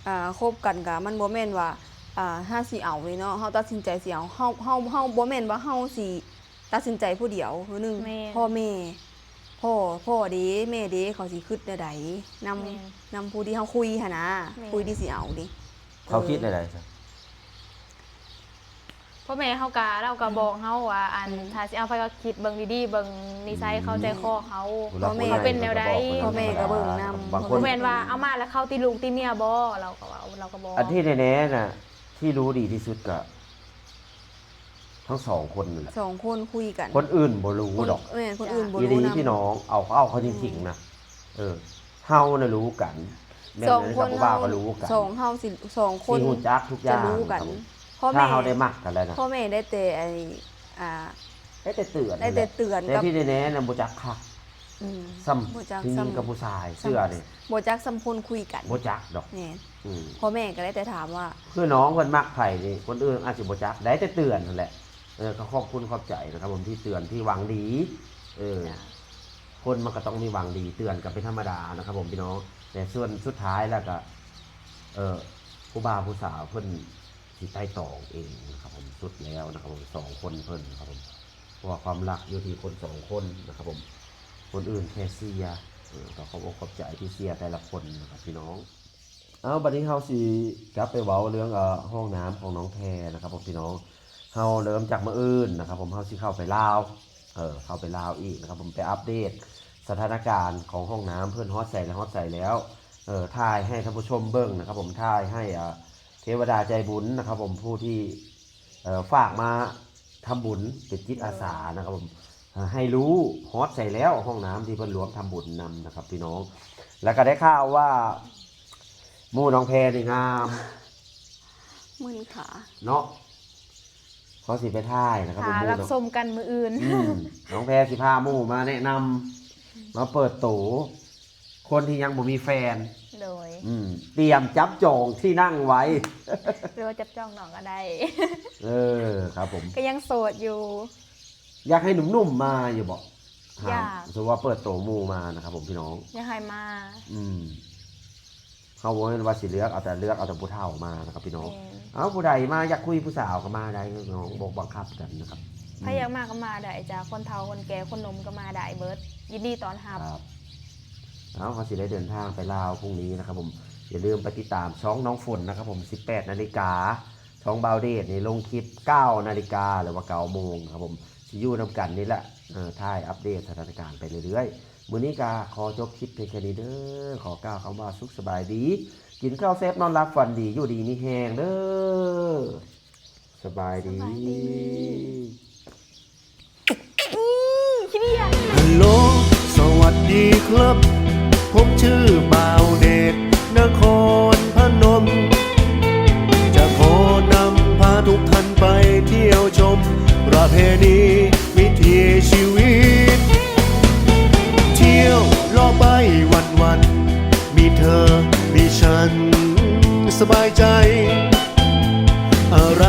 อ่า คบกันก็มันบ่แม่นว่า อ่า ถ้าสิเอานี่เนาะ เฮาตัดสินใจสิเอา เฮา เฮา เฮาบ่แม่นว่าเฮาสิตัดสินใจผู้เดียว คือหนึ่ง แม่น พ่อแม่ พ่อ พ่อเด้ แม่เด้ เขาสิคิดแนวใดนำ แม่น นำผู้ที่เฮาคุยหั่นนะ แม่น คุยที่สิเอาเด้ เขาคิดแนวใดซะ พ่อแม่เฮากะ เฮากะบอกเฮาว่า อัน อืม ถ้าสิเอาไปก็คิดเบิ่งดีๆ เบิ่งนิสัยเขา อืม ใจคอเขา ผู้หลัก พ่อแม่ ผู้ใหญ่ เขาเป็นแนวใด ก็บอก พ่อแม่ก็เบิ่งนำ บางคน บ่แม่นว่าเอามาแล้วเข้าติลูกติเมียบ่ เราก็ว่า เราก็บอก อันที่แน่ๆน่ะ ที่รู้ดีที่สุดก็ ทั้งสองคนนั่นแหละ สองคนคุยกัน คนอื่นบ่รู้ดอก แม่น คนอื่นบ่ อีห รู้ ลี นำ พี่น้อง เอาเอาเขาจริงๆนะ เออ เฮาน่ะรู้กัน แม่น สองคน ผู้บ่าวก็รู้กัน สองเฮาสิสองคน สิรู้จักทุกอย่าง จะรู้กัน ครับผม พ่อแม่ ถ้าเฮาได้มักกันแล้วนะ พ่อแม่ได้แต่ไอ้อ่า ได้แต่เตือน ได้แต่เตือน แต่ กับ ที่แน่ๆน่ะบ่จักคัก อืม ซ้ำ บ่จัก ที่นี่ ซ้ำ กับผู้ชายเสื้อนี่ บ่จักซ้ำคนคุยกัน บ่จักดอก แม่น อืม พ่อแม่ก็ได้แต่ถามว่า คือน้องเพิ่นมักไผนี่ คนอื่นอาจสิบ่จัก ได้แต่เตือนนั่นแหละ เออ ก็ขอบคุณขอบใจนะครับผมที่เตือนที่หวังดี เออ จ้ะ คนมันก็ต้องมีหวังดี เตือนกันเป็นธรรมดานะครับผมพี่น้อง แต่ส่วนสุดท้ายแล้วก็ เออ ผู้บ่าวผู้สาวเพิ่นสิไต่ตองเองนะครับผม สุดแล้วนะครับผม สองคนเพิ่นนะครับผม เพราะว่าความรักอยู่ที่คนสองคนนะครับผม คนอื่นแค่เชียร์ เออ ก็ขอบอกขอบใจที่เชียร์แต่ละคนนะครับพี่น้อง เอาบัดนี้เฮาสิกลับไปเว้าเรื่อง เอ่อ ห้องน้ำของน้องแพรนะครับผมพี่น้อง เฮาเริ่มจากมื้ออื่นนะครับผม เฮาสิเข้าไปลาว เออ เข้าไปลาวอีกนะครับผม ไปอัปเดตสถานการณ์ของห้องน้ำเพิ่นฮอดไสแล้ว ฮอดไสแล้ว เออ ถ่ายให้ท่านผู้ชมเบิ่งนะครับผม ถ่ายให้ อ่า เทวดาใจบุญนะครับผม ผู้ที่ เอ่อ ฝากมาทำบุญเป็นจิตอาสานะครับผม เอ่อ ให้รู้ฮอดไสแล้วห้องน้ำที่เพิ่นร่วมทำบุญนำนะครับพี่น้อง แล้วก็ได้ข่าวว่าหมู่น้องแพรนี่งาม มึนขา เนาะ เขาสิไปถ่ายนะครับผม หา หมู่ รับ น้อง ชมกันมื้ออื่น อืม น้องแพรสิพาหมู่มาแนะนำ มาเปิดโต คนที่ยังบ่มีแฟน โดย อืม เตรียมจับจองที่นั่งไว้ หรือว่าจับจองน้องก็ได้ เออ ครับผม ก็ยังโสดอยู่ อยากให้หนุ่มๆมาอยู่บ่ อยาก สมมติว่าเปิดโตหมู่มานะครับผมพี่น้อง อยากให้มา อืม เขาบอกว่าสิเลือกเอาแต่เลือกเอาแต่ผู้เฒ่ามานะครับพี่น้อง แม่น เอาผู้ใดมาอยากคุยผู้สาวก็มาได้น้องบอกบังคับกันนะครับ ใครอยากมาก็มาได้จ้ะ คนเฒ่าคนแก่คนหนุ่มก็มาได้เบิด ยินดีต้อนรับ ครับ เอาเขาสิได้เดินทางไปลาวพรุ่งนี้นะครับผม อย่าลืมไปติดตามช่องน้องฝนนะครับผม สิบแปดนาฬิกา ช่องบ่าวเดชนี่ลงคลิป เก้านาฬิกา หรือว่า เก้าโมงครับผม สิอยู่นำกันนี่แหละ เออ ถ่ายอัปเดตสถานการณ์ไปเรื่อยๆ มื้อนี้ก็ขอจบคลิปเพียงแค่นี้เด้อ ขอกล่าวคำว่าสุขสบายดี กินข้าวแซ่บนอนหลับฝันดี อยู่ดีมีแฮงเด้อ สบายดี สบายดี ขี้เดียด ฮัลโหล สวัสดีครับ ผมชื่อบ่าวเดช นครพนม จะขอนำพาทุกท่านไปเที่ยวชม ประเพณีวิถีชีวิต เที่ยวเลาะไปวันวันๆ มีเธอ มีฉัน สบายใจ อะไร